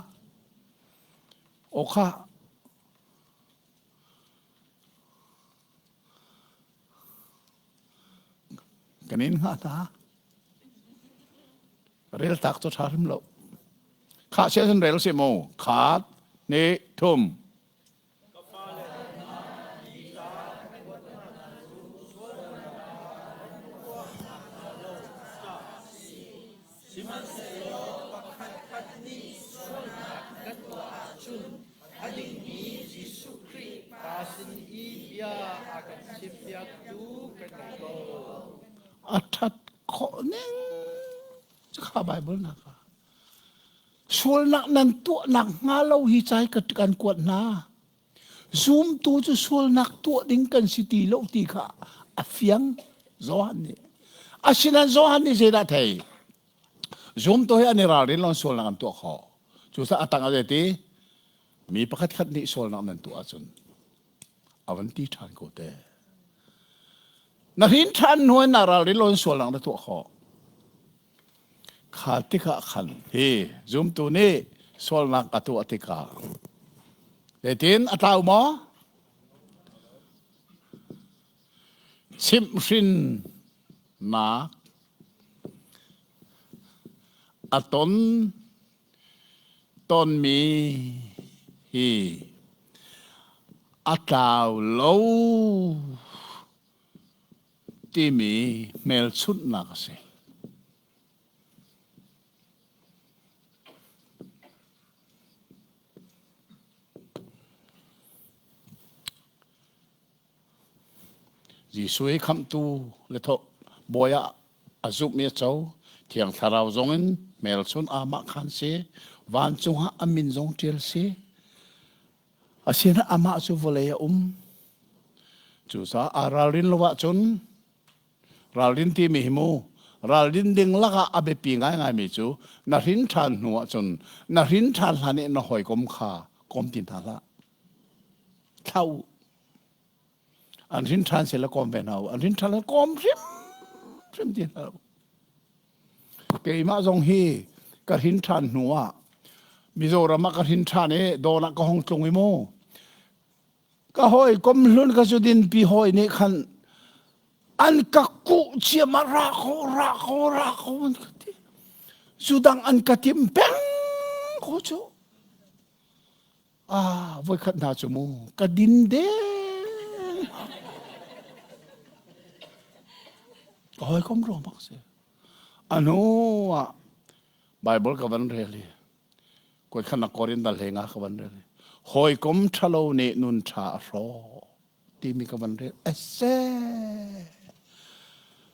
Oh kha Kan in hngah hna. Rel tak cu ṭha hrim lo. Khah sia cun rel si mu. Khat, hnih, thum. Sihmanhsehlaw pakhatkhat nih sualnak kan tuah ahcun a dingmi Jesuh Khrih Pa sin i bia a kan chimpiaktu kan ngei ko. A ṭhat khawh ning kha Bible nak ah sualnak nan tuahnak hnga lo hi cai ka kan kuat hna. Zumtu cu sualnak tuah ding kan si ti lo ti kha a fiang Johan nih. Asinain Johan nih zeidah thei? Zumtu hi an i ralrin lo sualnak an tuah khawh. Cucaah a tang a ti mi pakhat khat nih sualnak nan tuah ahcun a van ti ṭhan ko te. Na hrin ṭhan hnu in na ralrin lo in sualnak na tuah khawh. Kha tikah khan hi zumtu nih sualnak a tuah tikah zeitin a tlau maw? Chimhhrinnak a ton tonmi hi a tlau lo timi hmelchunhnak a si. Jesuh hi khamhtu le bawi ah a zumhmi a co. Thiang Thlarau zongin hmelchun amah khan si. Vancung ah a min zong ṭial si. Asinain amah cu vawlei a um. Cucaah aa ralrin lo ahcun ralrin timi hi mu ralrin ding lakah a biapi ngaingaimi cu na hrin ṭhan hnu ahcun na hrin ṭhan hlan i na hawikom kha kom ti hna hlah. Thlah u. An hrin ṭhan sila kom ve hna u. An hrin ṭhan le kom hrimhrim ti hna u. Keimah zong hi ka hrin ṭhan hnu ah Mizoram ah ka hrin ṭhan i dawn ah ka hong tlung i mu. Ka hawi kom hlun ka zu dinpi hawi nih khan an ka kuh ciam ah ra ko ra ko ra ko an ka ti. Zu dang an ka tim peng ko cu. Ah, voikhat hna cu mu ka din deng. Ka hawikom ruang bak si. A hnu ah Bible ka van rel i koi khan na Korin dal he nga ka van rel i hawikom ṭhalo nih nun ṭha a hrawh timi ka van rel ese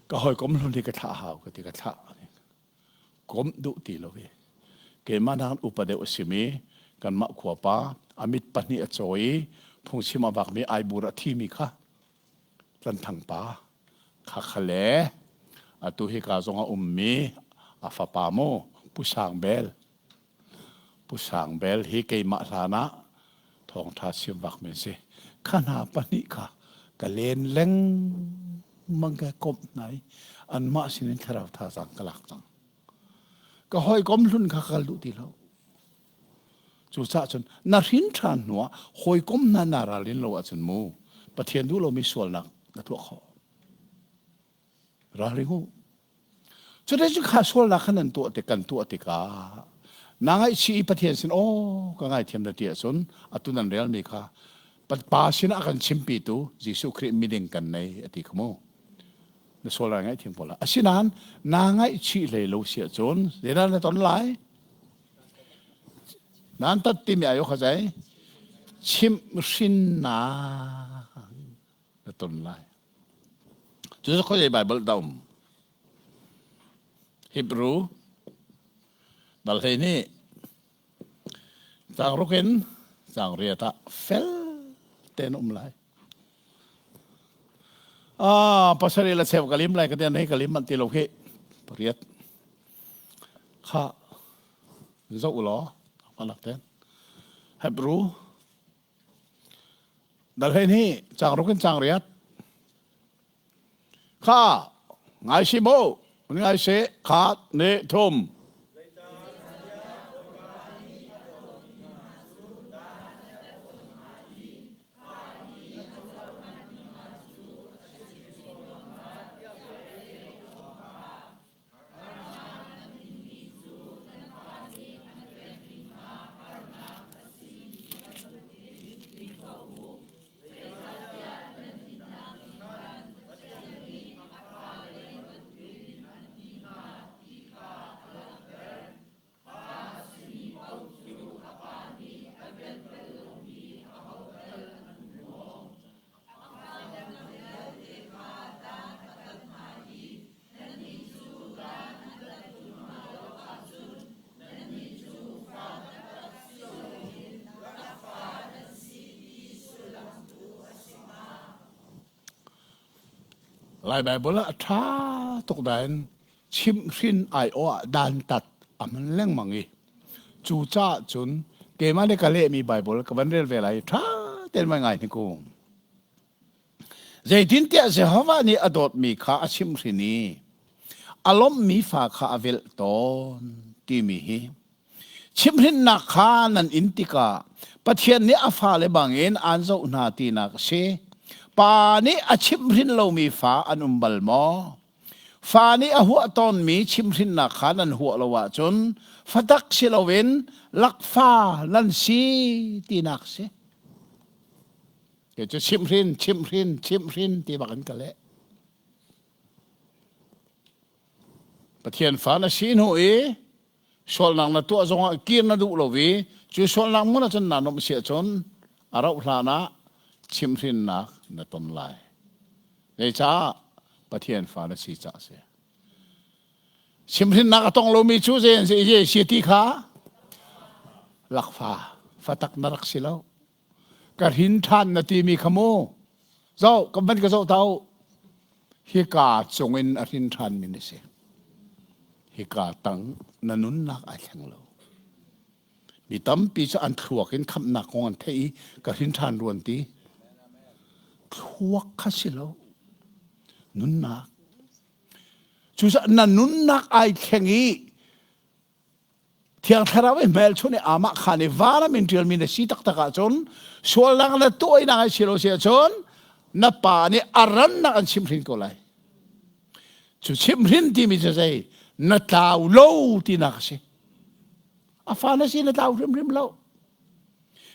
ka hawikom hlun hi ka thlah hau ka ti ka thlah komh duh ti lo i keimah nakin upa deuh a simi kanmah khuapa a mit pahnih a caw i phungchim a vakmi aibur a thimi kha Tlanthang pa kha kha le atu hika zong a ummi a fapa mu Pu Sang Bel Pu Sang Bel hi keimah hlan ah thawngṭha chim vakmi a si. Kha hna pahnih kha ka len lengmang ka komh hna i anmah sinin thlarau thazaang ka lak cang. Ka hawikom hlun kha kal duh ti lo. Cucaah cun na hrin ṭhan hnuah hawikom hna naa ralrin lo ahcun mu Pathian duh lomi sualnak na tuah khawh. Ralring u. Cuti kha sualnak kha nan tuah tik kan tuah tikah na ngaihchih i Pathian sin aw ka ngaithiam na ti ahcun atu nan relmi kha Pa sinah a kan chimpitu Jesuh Khrih miding kan nei a ti kha mu. Na sual lai ngaihthiam ko lai. Asinain naa ngaihchih hlei lo si ahcun zeidah na ton lai? Nan tat timi ayo kha zei? Chimhhrinnak na ton lai. Cu cu khuazei Bible dah um? Hebrew dal hlei nih caang ruk in caang riat ah fel tein um lai. Ah, pasarih le cheu ka lim lai ka tian hei ka lim manh ti lo khi. Pariat. Kha zoh u law palak ten. Hebrew Dal hlei nih caang ruk in caang riat. Kha ngai si mu, ngai si khat ne thum. Lai Baibal ah a ṭha tuk nain chimhhrin aiawh ah dantat a hman lengmang i cucaah cun keimah nih ka lehmi Baibal ka van rel ve lai i ṭha tein vai ngai hnik u. Zeitintiah Jehovah nih a dawtmi kha a chimhhrin i a lawmhmi fa kha a velh tawn timi hi chimhhrinnak kha nan in tikah Pathian nih a fale bangin aan zoh hna tinak a si. Pa nih a chimhhrin lomi fa an um bal maw? Fa nih a huah tawnmi chimhhrinnak kha nan huah lo ahcun fatak si loin lakfa nan si tinak a si. Kei cu chimhhrin, chimhhrin, chimhhrin ti bak in ka leh. Pathian fa na si hnu i sualnak na tuah zongah kir na duh lo i cu sualnak hmun ahcun naa nuamh si ahcun a rauh hlan ah chimhhrinnak na ton lai. Zeicah Pathian fa na si caah a si. Chimhhrinnak a tong lomi cu zei an si, zei si ti kha lakfa fatak na rak si lo. Ka hrin ṭhan na timi kha mu. Zoh, ka van ka zoh ta u. Hika cungin a hrin ṭhanmi na si. Hika tang na nunnak ai thleng lo. Mi tampi cu an thluak in khamhnak kong an theih i ka hrin ṭhan ruan ti. Thluak kha si lo. Nunnak. Cucaah na nunnak ai thleng i Thiang Thlarau i hmelchunh i amah khan i varam in ṭialmi na si taktak ahcun sualnak na tuahnak ai si lo si ahcun na pa nih a rannak an chimhhrin ko lai. Cu chimhhrin timi cu zei na tlau lo tinak a si. A fa na si na tlau hrimhrim lo.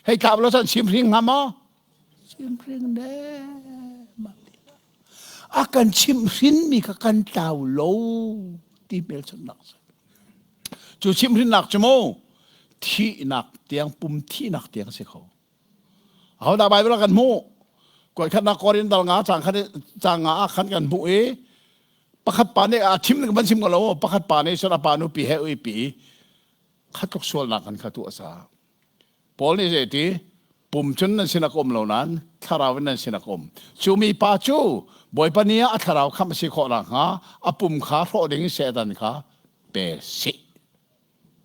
Hei tlau lo cun chimhring hnga maw? Chimhring ne. A kan chimhhrinmi kha kan tlau lo. ti hmelchunhnak si. Cu chimhrinnak cu mu thihnak tiang pum thihnak tiang si kho. Ahodah Bible ah kan hmuh? Kuaikhatnak Korin dal nga cang khat cang nga ah khan kan hmuh i pakhat pa nih a chim ning van chim ko lo pakhat pa nih cun a pa nupi he uipi khat tluk sualnak kan kha tuah sa. Paul nih zei ti pum cun nan sin a um lo nain thlarau in nan sin a um. Cu mi pa cu Bawipa ni ah a thlarau khamh a si khawh nakhnga a pum kha hrawh ding in Satan kha pe sih.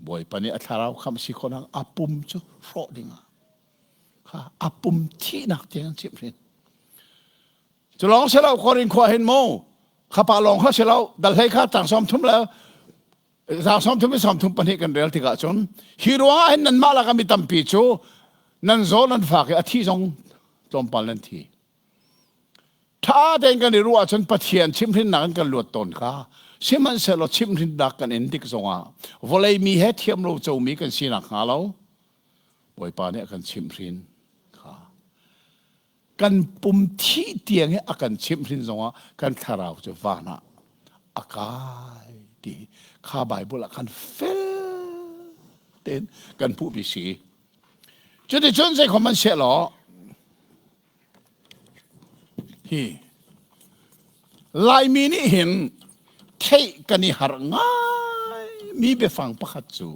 Bawipa nih a thlarau khamh si khawh nak a pum cu hrawh dingah kha a pum thihnak tiang an chimh hrin. Cu lawng si lo Korin khua hin mu kha pa lawng kha si lo dal hlei kha tang som thum le zang som thum i som thum pahnih kan rel tikah cun hi ruangah hin nanmah lakah mi tampi cu nan zaw nan fak i a thi zong tlawmpal nan thi. Ṭha tein kan i ruah ahcun Pathian chimhhrinnak in kan luat tawn kha sihmanhsehlaw chimhhrinnak kan in tik zongah vawlei mi he thiam lo comi kan si nakhnga lo Bawipa nih a kan chimhhrin kha kan pum thih tiang i a kan chimhhrin zongah kan thlarau cu van ah a kai ti kha Bible ah khan fel tein kan hmuhmi si. Cuticun zeikhom an siah law Hi Laimi nih hin theih kan i harh ngai mi biafang pakhat cu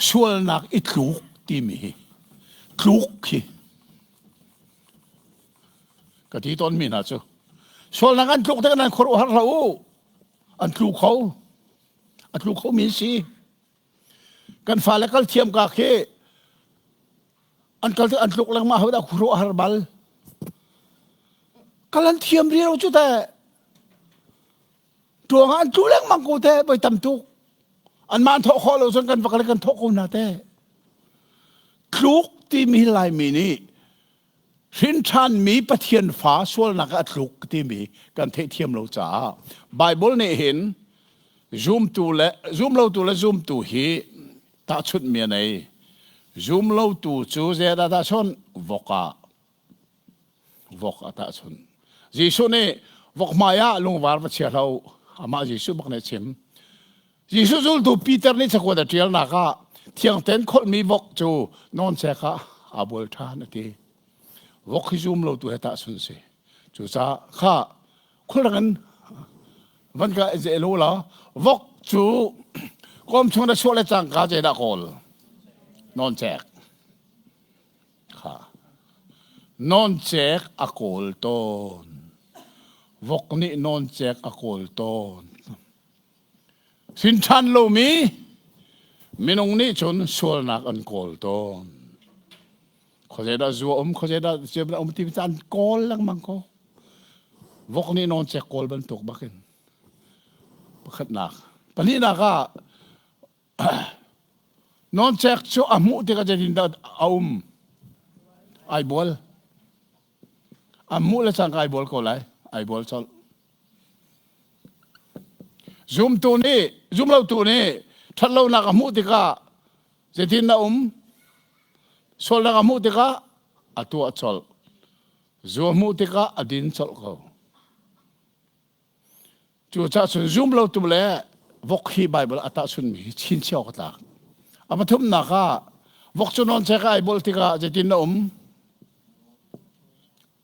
sualnak i tluk timi hi tluk hi ka ti tawn mi hna cu sualnak an tluk tikah nan khuaruahhar hlah u an tlu kho a tlu kho mi si kan fale kal thiam ka khi an kal an tluk lengmang ho dah khuaruah har bal kal an thiam ri lo cu te tuang an tlu lengmang ko te voi tam tuk an mah an thawh khawh lo cun kan va kal kan thawh ko na te tluk timi laimi nih hrin mi Pathian fa sualnak a tluk timi kan theihthiam lo caah Bible nih hin zumtu le zumlotu le zumtu hi tahchunhmi a nei. Zumlotu cu zeidah tahchunh? Vok ah. Vok a tahchunh. Jesuh nih vok hmai ah lungvar va chia hlah Amah Jesuh bak nih a chim. Jesuh zultu Peter nih cakuat a ṭialnak ah thiang tein kholhmi vok cu nawncek ah aa bual ṭhan a ti. Vok hi zumlotu he tahchunh si. Cucaah kha khulrang in van ka ze lo la vok cu kawm chung na chuah le cangka zeidah kawl nawncek kha nawncek a kawl tawn vok nih nawncek a kawl tawn sin ṭhan lomi minung nih cun sualnak an kawl tawn khuazei dah zu a um khuazei dah a um ti an kawl lengmang ko vok nih nawncek kawl bantuk bakin pakhatnak pahnihnak ah nawncek cu a hmuh tikah zeitindah a um ai bual a hmuh le cangka ai bual ko lai ai bual colh zumtu nih zumlotu nih ṭhatlonak a hmuh tikah zeitin na um sualnak a hmuh tikah a tuah colh Zu a hmuh tikah a din colh ko. Cucaah cun zum lo tu le vok hi Bible a tahchunmi hi chinchiah awk a tlak. A pathumnak ah vok cu nawncek ai bol tikah zeitin na um?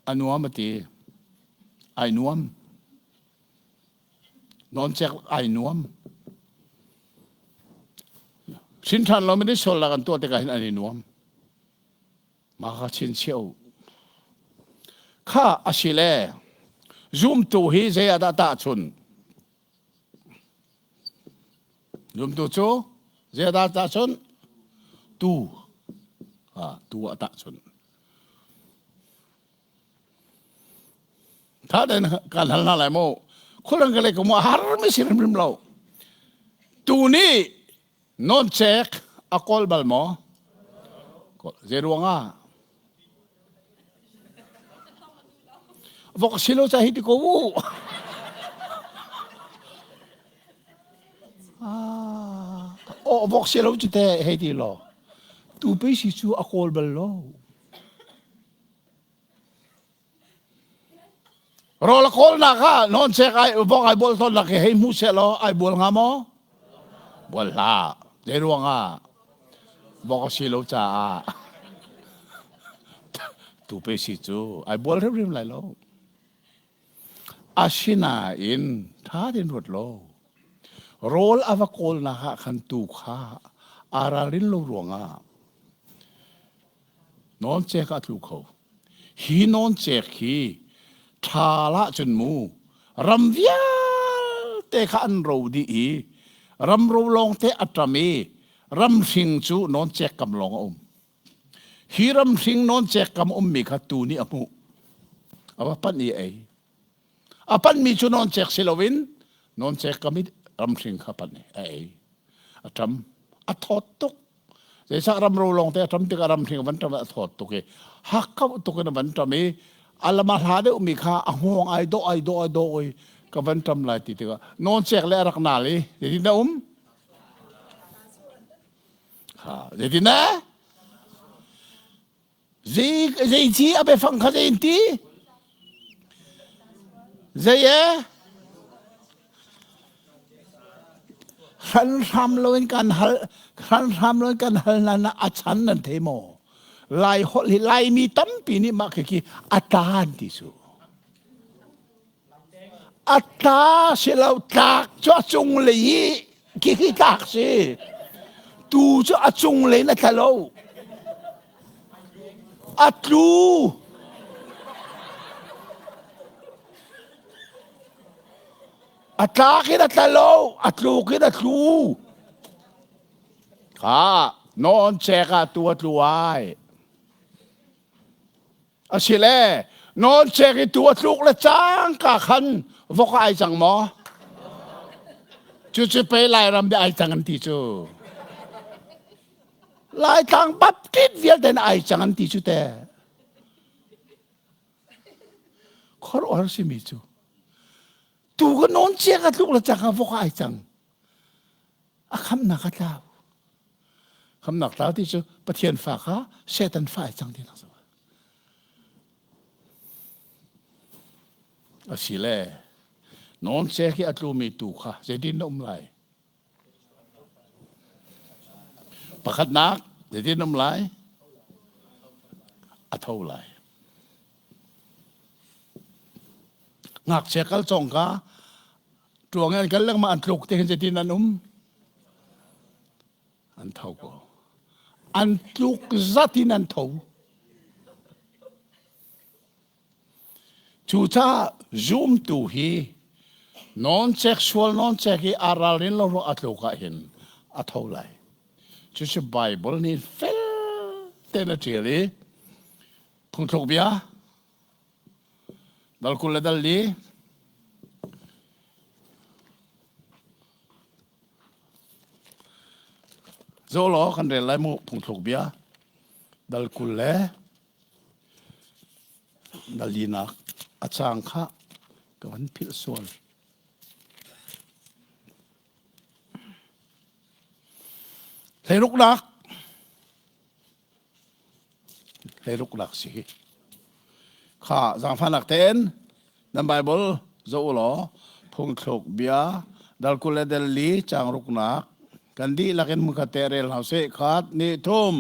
A nuam a ti. Ai nuam. Nawncek ai nuam. Hrin ṭhan lo mi sualnak an tuah tikah hin an i nuam. Mah kha chinchiah u. Kha a si le zumtu hi zei ah dah tahchun? Zumtu cu zei ah dah tahchun? Tu. Ha, tu ah tahchun. Tha tein kan hal hna lai mu. Khualang ka le ka mu a har mi si hrimhrim lo. Tu nih Nawncek a kawl bal maw? Zei ruangah? Vok si lo ca hi ti ko u. Ah, oh, vok si lo cu te hei ti law. Tu pe si cu a kawl bal lo. Rawl a kawlnak ah nawncek ai vok ai bual tawnnak hi hei hmu seh law ai bual hnga maw? Bual hlah. Zei ruangah? Vok a si lo caah. Tu pe si cu ai bual hrimhrim lai lo. Asinain ṭha tein ruat law rawl a va kawlnak ah khan tuu kha aa ralrin lo ruangah nawncek ah a tlu kho. Hi nawncek hi ṭhal ahcun mu ram vialte kha an ro dih i ramro lawngte a ṭam i ramhring cu nawncek kam lawng a um. Hi ramhring nawncek kam ummi kha tuu nih a hmuh. A va panh i a ei. A panhmi cu nawncek si loin nawncek kam i ramhring kha panh i a ei. A ṭam. A thawt tuk. Zeicah ramro lawngte a ṭam tikah ramhring a van ṭam a thawt tuk i hakkauh tuk in a van ṭam i a lam a hla deuhmi kha a hngawng ai dawh ai dawh ai dawh i ka van ṭam lai ti tikah nawncek le a rak nal i zeitin dah um? Ha, zeitin dah? Zei zei ci a biafang kha zei in ti? Zei e? Hranhram loin kan hal hranhram loin kan hal na na a chan nan thei maw? Lai holh hi Laimi tampi nih mah khi a tan ti su. A tla si lo tlak cu a cunglei i khi tlak si. Tu cu a cunglei in a tla lo. A tlu. A tlak in a tla lo, a tluk in a tlu. Kha nawn cek ah tu a tlu ai. Asile nawlcek i tu a tluk le cangka khan vok ai cang maw? Cucu pei Lairam nih ai cang an ti cu. Laitlang Baptist vialte na ai cang an ti cu te. Khuaruahhar simi cu. Tu ka nawn ciak a tluk le cangka vok ai cang. A khamnak a tlau. Khamnak tlau ti cu Pathian fa kha Satan fa ai cang ti nak Asile nawncek hi a tlumi tu kha zeitin na um lai? Pakhatnak zeitin na um lai? A tho lai. Ngakchia kal cawng ka tuang an kal lengmang an tluk te hin zeitin an um? An tho ko. An tluk zat in an tho. Cucaah zumtu hi nawncek sual nawncek i aa ralrin lo ruah a tluk ah hin a tho lai. Cucu Bible nih fel tein a ṭial i phungthluk bia dal 20 le dal li Zoh law kan rel lai mu phungthluk bia dal 20 le dal linak a caang kha ka van philh sual. Hleiruknak Hleiruknak si hi. Kha zaangfahnak tein nan Bible zoh u law phungthluk bia dal 20 le dal li caang ruknak kan dihlak in hmunkhat te rel hna usih. Khat, hnih, thum.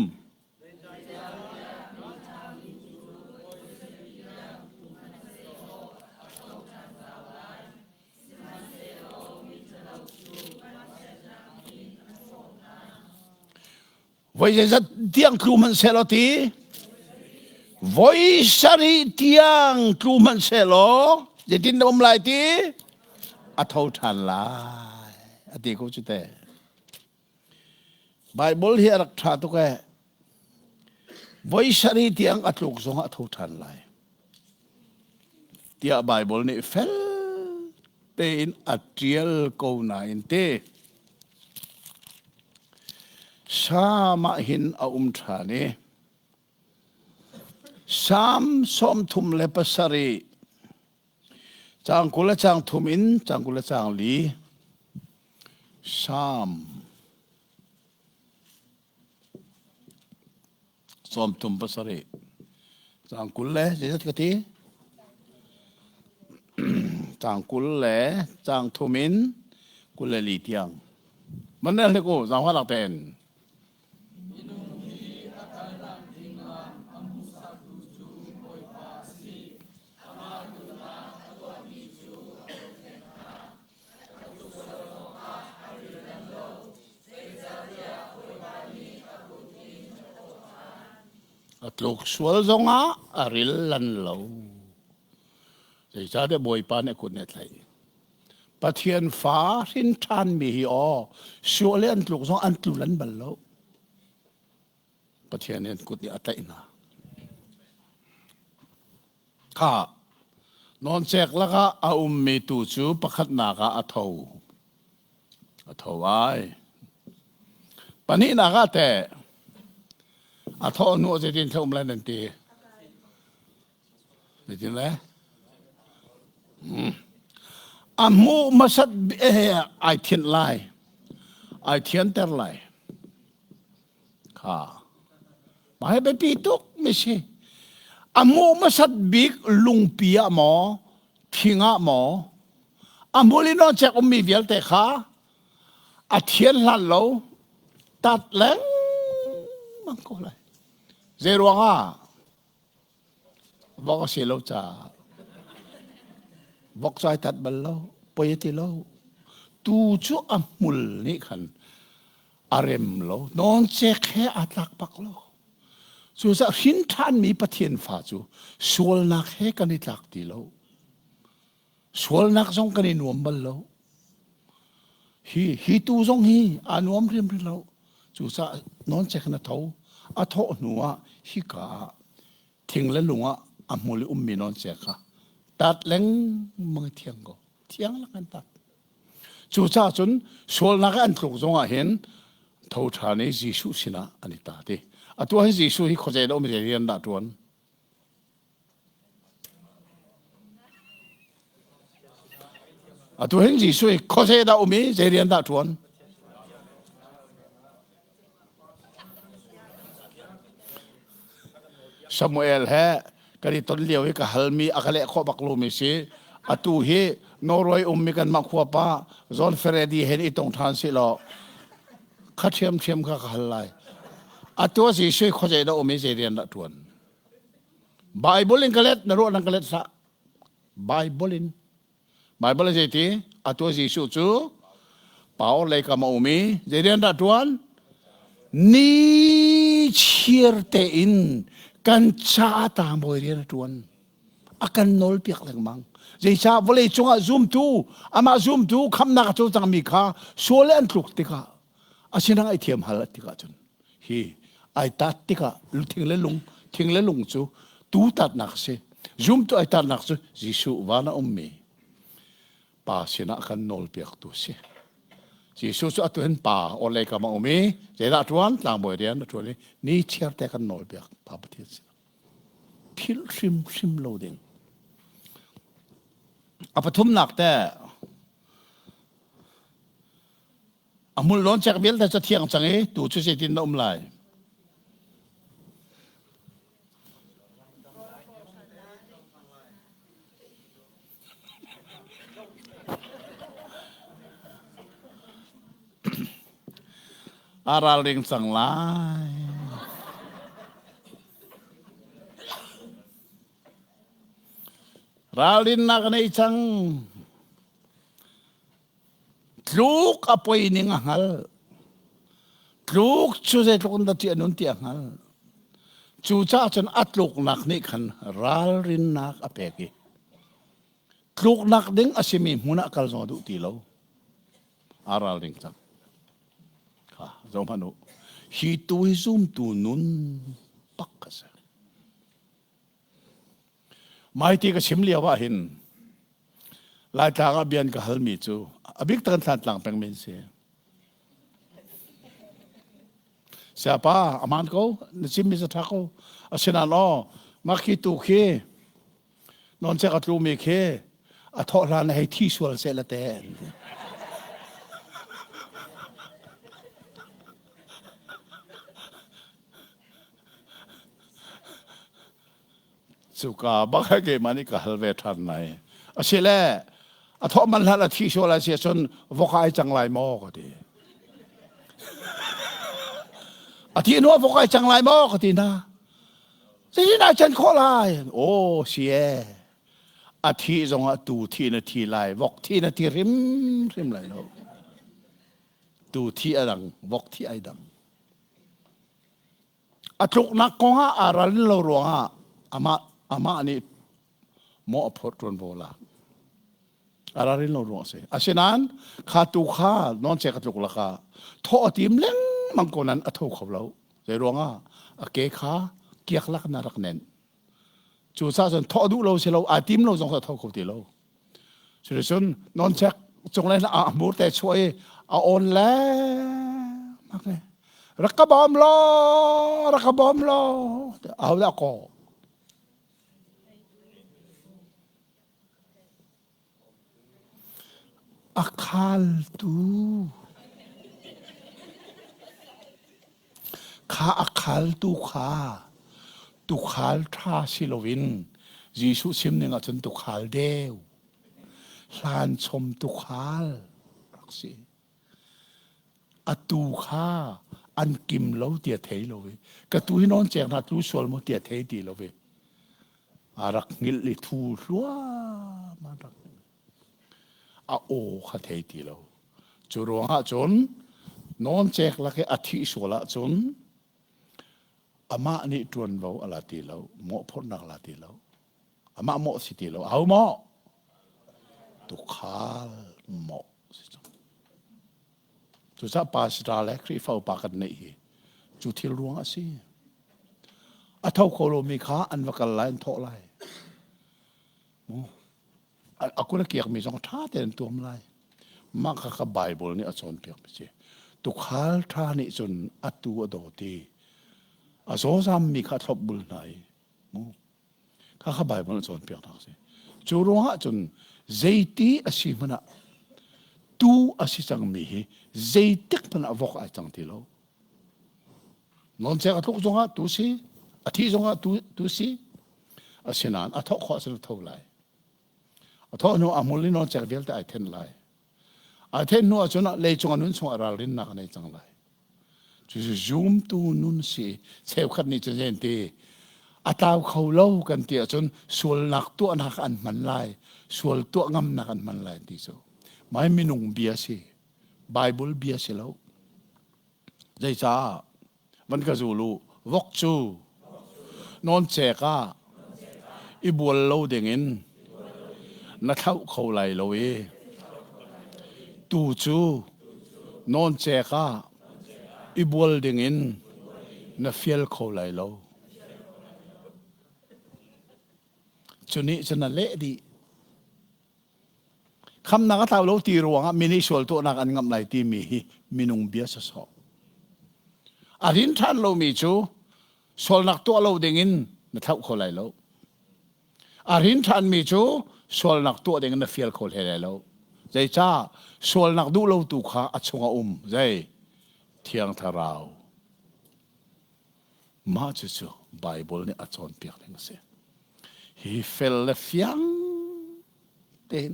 Voi zeizat tiang tlu hmanh sehlaw ti? Voi sarih tiang tlu hmanh sehlaw zeitin na um lai ti? A tho ṭhan lai. A ti ko cu te. Bible hi a rak ṭha tuk ee. Voi sarih tiang a tluk zong ah a tho ṭhan lai. Tiah Bible nih fel tein a ṭial ko nain te. Salm ah hin a um ṭhan i Salm 37 caang 20 le caang thum in caang 20 le caang li Salm 37 caang 20 le zeizat ka ti? Caang 20 le caang thum in 24 tiang. Man rel hnik u, zaangfahnak tein. Minung hi a kalnak ding lam a hmuhsaktu cu Bawipa a si. Amah duhnak a tuahmi cu a zohkhenh hna. A tluk sual awkah a ril lan lo, zeicahtiah Bawipa nih a kut in a thawh ṭhan. A tluk sual zongah a ril lan lo. Zeicahtiah Bawipa nih a kut nih a tlaih. Pathian fa hrin ṭhanmi hi aw sual i an tluk zong an tlu lan bal lo. Pathian nih an kut nih a tlaih hna. Kha nawncek lakah a ummi tu cu pakhatnak ah a tho. A tho ai. Pahnihnak ah teh a thawh hnu ah zeitin thla um lai nan ti? Zeitin le? A hmuh hmasat ai thianh lai. Ai thianter lai. Kha. Mah hi biapi tuk mi si. A hmuh hmasat bik lungpi ah maw, thing ah maw, a hmul in cek ummi vialte kha a thian hlan lo tat lengmang ko lai. Zei ruangah? Vok a si lo caah vok cu ai tat bal lo, poi a ti lo. Tu cu a hmul nih khan a rem lo, nawncek he aa tlak bak lo. Cucaah hrin ṭhanmi Pathian fa cu sualnak he kan i tlak ti lo. Sualnak zong kan i nuam bal lo. Hi, hi tu zong hi aa nuam hrimhrim lo. Cucaah nawncek in a tho. A thawh hnu ah hika ah thing le lung ah a hmul i ummi nawncek kha tat lengmang i thiang ko. Thiang lak an tat. Cucaah cun sualnak i an tluk zong ah hin tho ṭhan i Jesuh sinah an i tat i atu ah hin Jesuh hi khuazei dah um i rian dah ṭuan? Atu hin Jesuh hi khuaze dah um i zei rian dah ṭuan? Samuel he kan i ton lio i ka halmi a ka leh khawh bak lomi si. Atu hi Norway ummi kanmah khua pa John Feredi he i tong ṭhan si law kha ṭhiamṭhiam kha ka hal lai. Atu a Jesuh hi khuazei dah um i zei rian dah ṭuan? Bible in ka let na ruah nang ka let hlah. Bible in Bible zei ti atu Jesuh cu Paul lei kam a um i zei rian dah tuan ni chiar tein kan ca ta mawi rian a tuan a kan nawl piak lengmang zeicah vawlei cungah zumtu amah zumtu khamnak a co cangmi kha sual an tluk tikah asina ai thiam hal tikah cun hi ai tat tikah thing le lung thing le lung cu tu tatnak a si zumtu ai tatnak cu Jesuh van a ummi pa sinah kan nawlpiaktu si Jesuh cu atu hin pa orlei kam a um i zeidah ṭuan tlangbawi rian a ṭuan i ni chiar te kan nawlpiak pa Pathian sinah philh hrimhrim lo ding a pathumnak te A hmul nawn cek vialte cu thiang cang i tu cu zeitin na um lai? A ralring cang lai. Ralrinnak a nei cang. Tluk a poi ning a hngal. Tluk cu zeitluk in dah ṭih a nun ti a hngal. Cucaah cun a tluknak nih khan ralrinnak a pek i tluknak ding a simi hmun ah kal zong a duh ti lo. Aa ralring cang. Kha zoh hmanh u. Hi tu hi zumtu nun bak a si. Maiti ka chim lio ah hin Laitlang ah bian ka halmi cu a bik tak in Thlantlang peng men si. Siapa aman ko na chimmi cu ṭha ko. Asinain aw mah khi tu khi nawncek a tlumi khi a thawh hlan hei thi sual seh la te. Cuka bak he keimah nih ka hal ve ṭhan nai. Asile. A thawh man hlan a thi sual a si ahcun vok ai cang lai maw ka ti. A thi hnu ah vok ai cang lai maw ka ti hna. Zeitin ai can khawh lai? Aw si e. A thi zongah tu thi na thi lai, vok thi na thi hrimhrim lai lo. Tu thi a dang, vok thi ai dang. A tluknak kongah aa ral lo ruangah amah amah nih mawh a phawt ṭuanvo lak. A ralrin lo ruang a si. Asinain kha tu kha nawncek a tluk lakah thawh a tim lengmang ko nain a tho kho lo. Zei ruangah a ke kha kiak lak na rak nenh. Cucaah cun thawh duh lo si lo, aa tim lo zong a tho kho ti lo. Cuticun nawncek cunglei a hmur te chuah i a awn lengmang i rak ka bawm law, rak ka bawm law, ahodah kaw? A khaltu kha a khaltu kha tuukhal ṭha si loin Jesuh chim ning ahcun tuukhal deu, hlanchom tuukhal rak si. A tuu kha an kim lo ti a thei lo i ka tuu hi nawn cek hna tlu sual maw ti a thei ti lo i a rak hngilh i thu hluahmah rak a aw kha thei ti lo. Cu ruangah cun nawncek lak i a thih sual ahcun amah nih ṭuanvo a la ti lo, mawhphurhnak a la ti lo. Amah mawh si ti lo. Aho mawh? Tukhal mawh si cang. Cucaah pastor le Khrihfa upa kan neih hi cu thil ruang a si. A tho kho lomi kha an va kal lai, an thawh lai. A kut a kiakmi zong ṭha tein an tuam lai. Mah kha kha Bible nih a cawnpiakmi si. Tukhal ṭha nih cun a tu a dawt i a zawzammi kha a thlopbul hna i kha kha Bible a cawnpiaknak a si. Cu ruangah cun zeiti a si hmanh ah tu a si cangmi hi zeitik hmanh ah vok ai cang ti lo. Nawncek a tluk zongah tu si, a thih zongah tu, tu si. Asinain a thawh khawh ahcun a tho lai. A thawh hnu a hmul i nawncek vialte ai then lai. Ai then hnu ahcun leicung a nun chungah ralrinnak a nei cang lai. Cucu zumtu nun si cheukhat nih cun zei an ti a tlau kho lo kan ti ahcun sualnak tuahnak an hman lai sual tuah ngamnak an hman lai ti cu mai minung bia si Bible bia si lo Zeicah? Van ka zul u. Vok cu nawncek ah i bual lo dingin na thlauh kho lai lo i tu cu nawncek ah i bual dingin na fial kho lai lo. Cu nih cun a leh dih. Khamnak a tlau lo ti ruangah mi nih sual tuahnak an ngamh lai timi hi minung bia sawsawh. A rin ṭhan lomi cu sualnak tuah lo dingin na thlauh kho lai lo. A rin ṭhanmi cu sualnak tuah dingin na fial kho hlei lai lo. Zeicah sualnak duh lo tu kha a chungah um zei Thiang Thlarau. Mah cucu Baibal nih a cawnpiak ning a si. Hi fel le fiang tein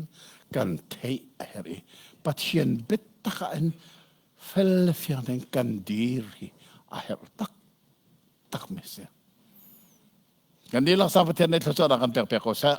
kan theih a herh i Pathian biatak ah in fel le fiang tein kan dir hi a herh taktak mi a si. Kan dihlak sa Pathian nih thluachuahnak kan pek piak ko seh.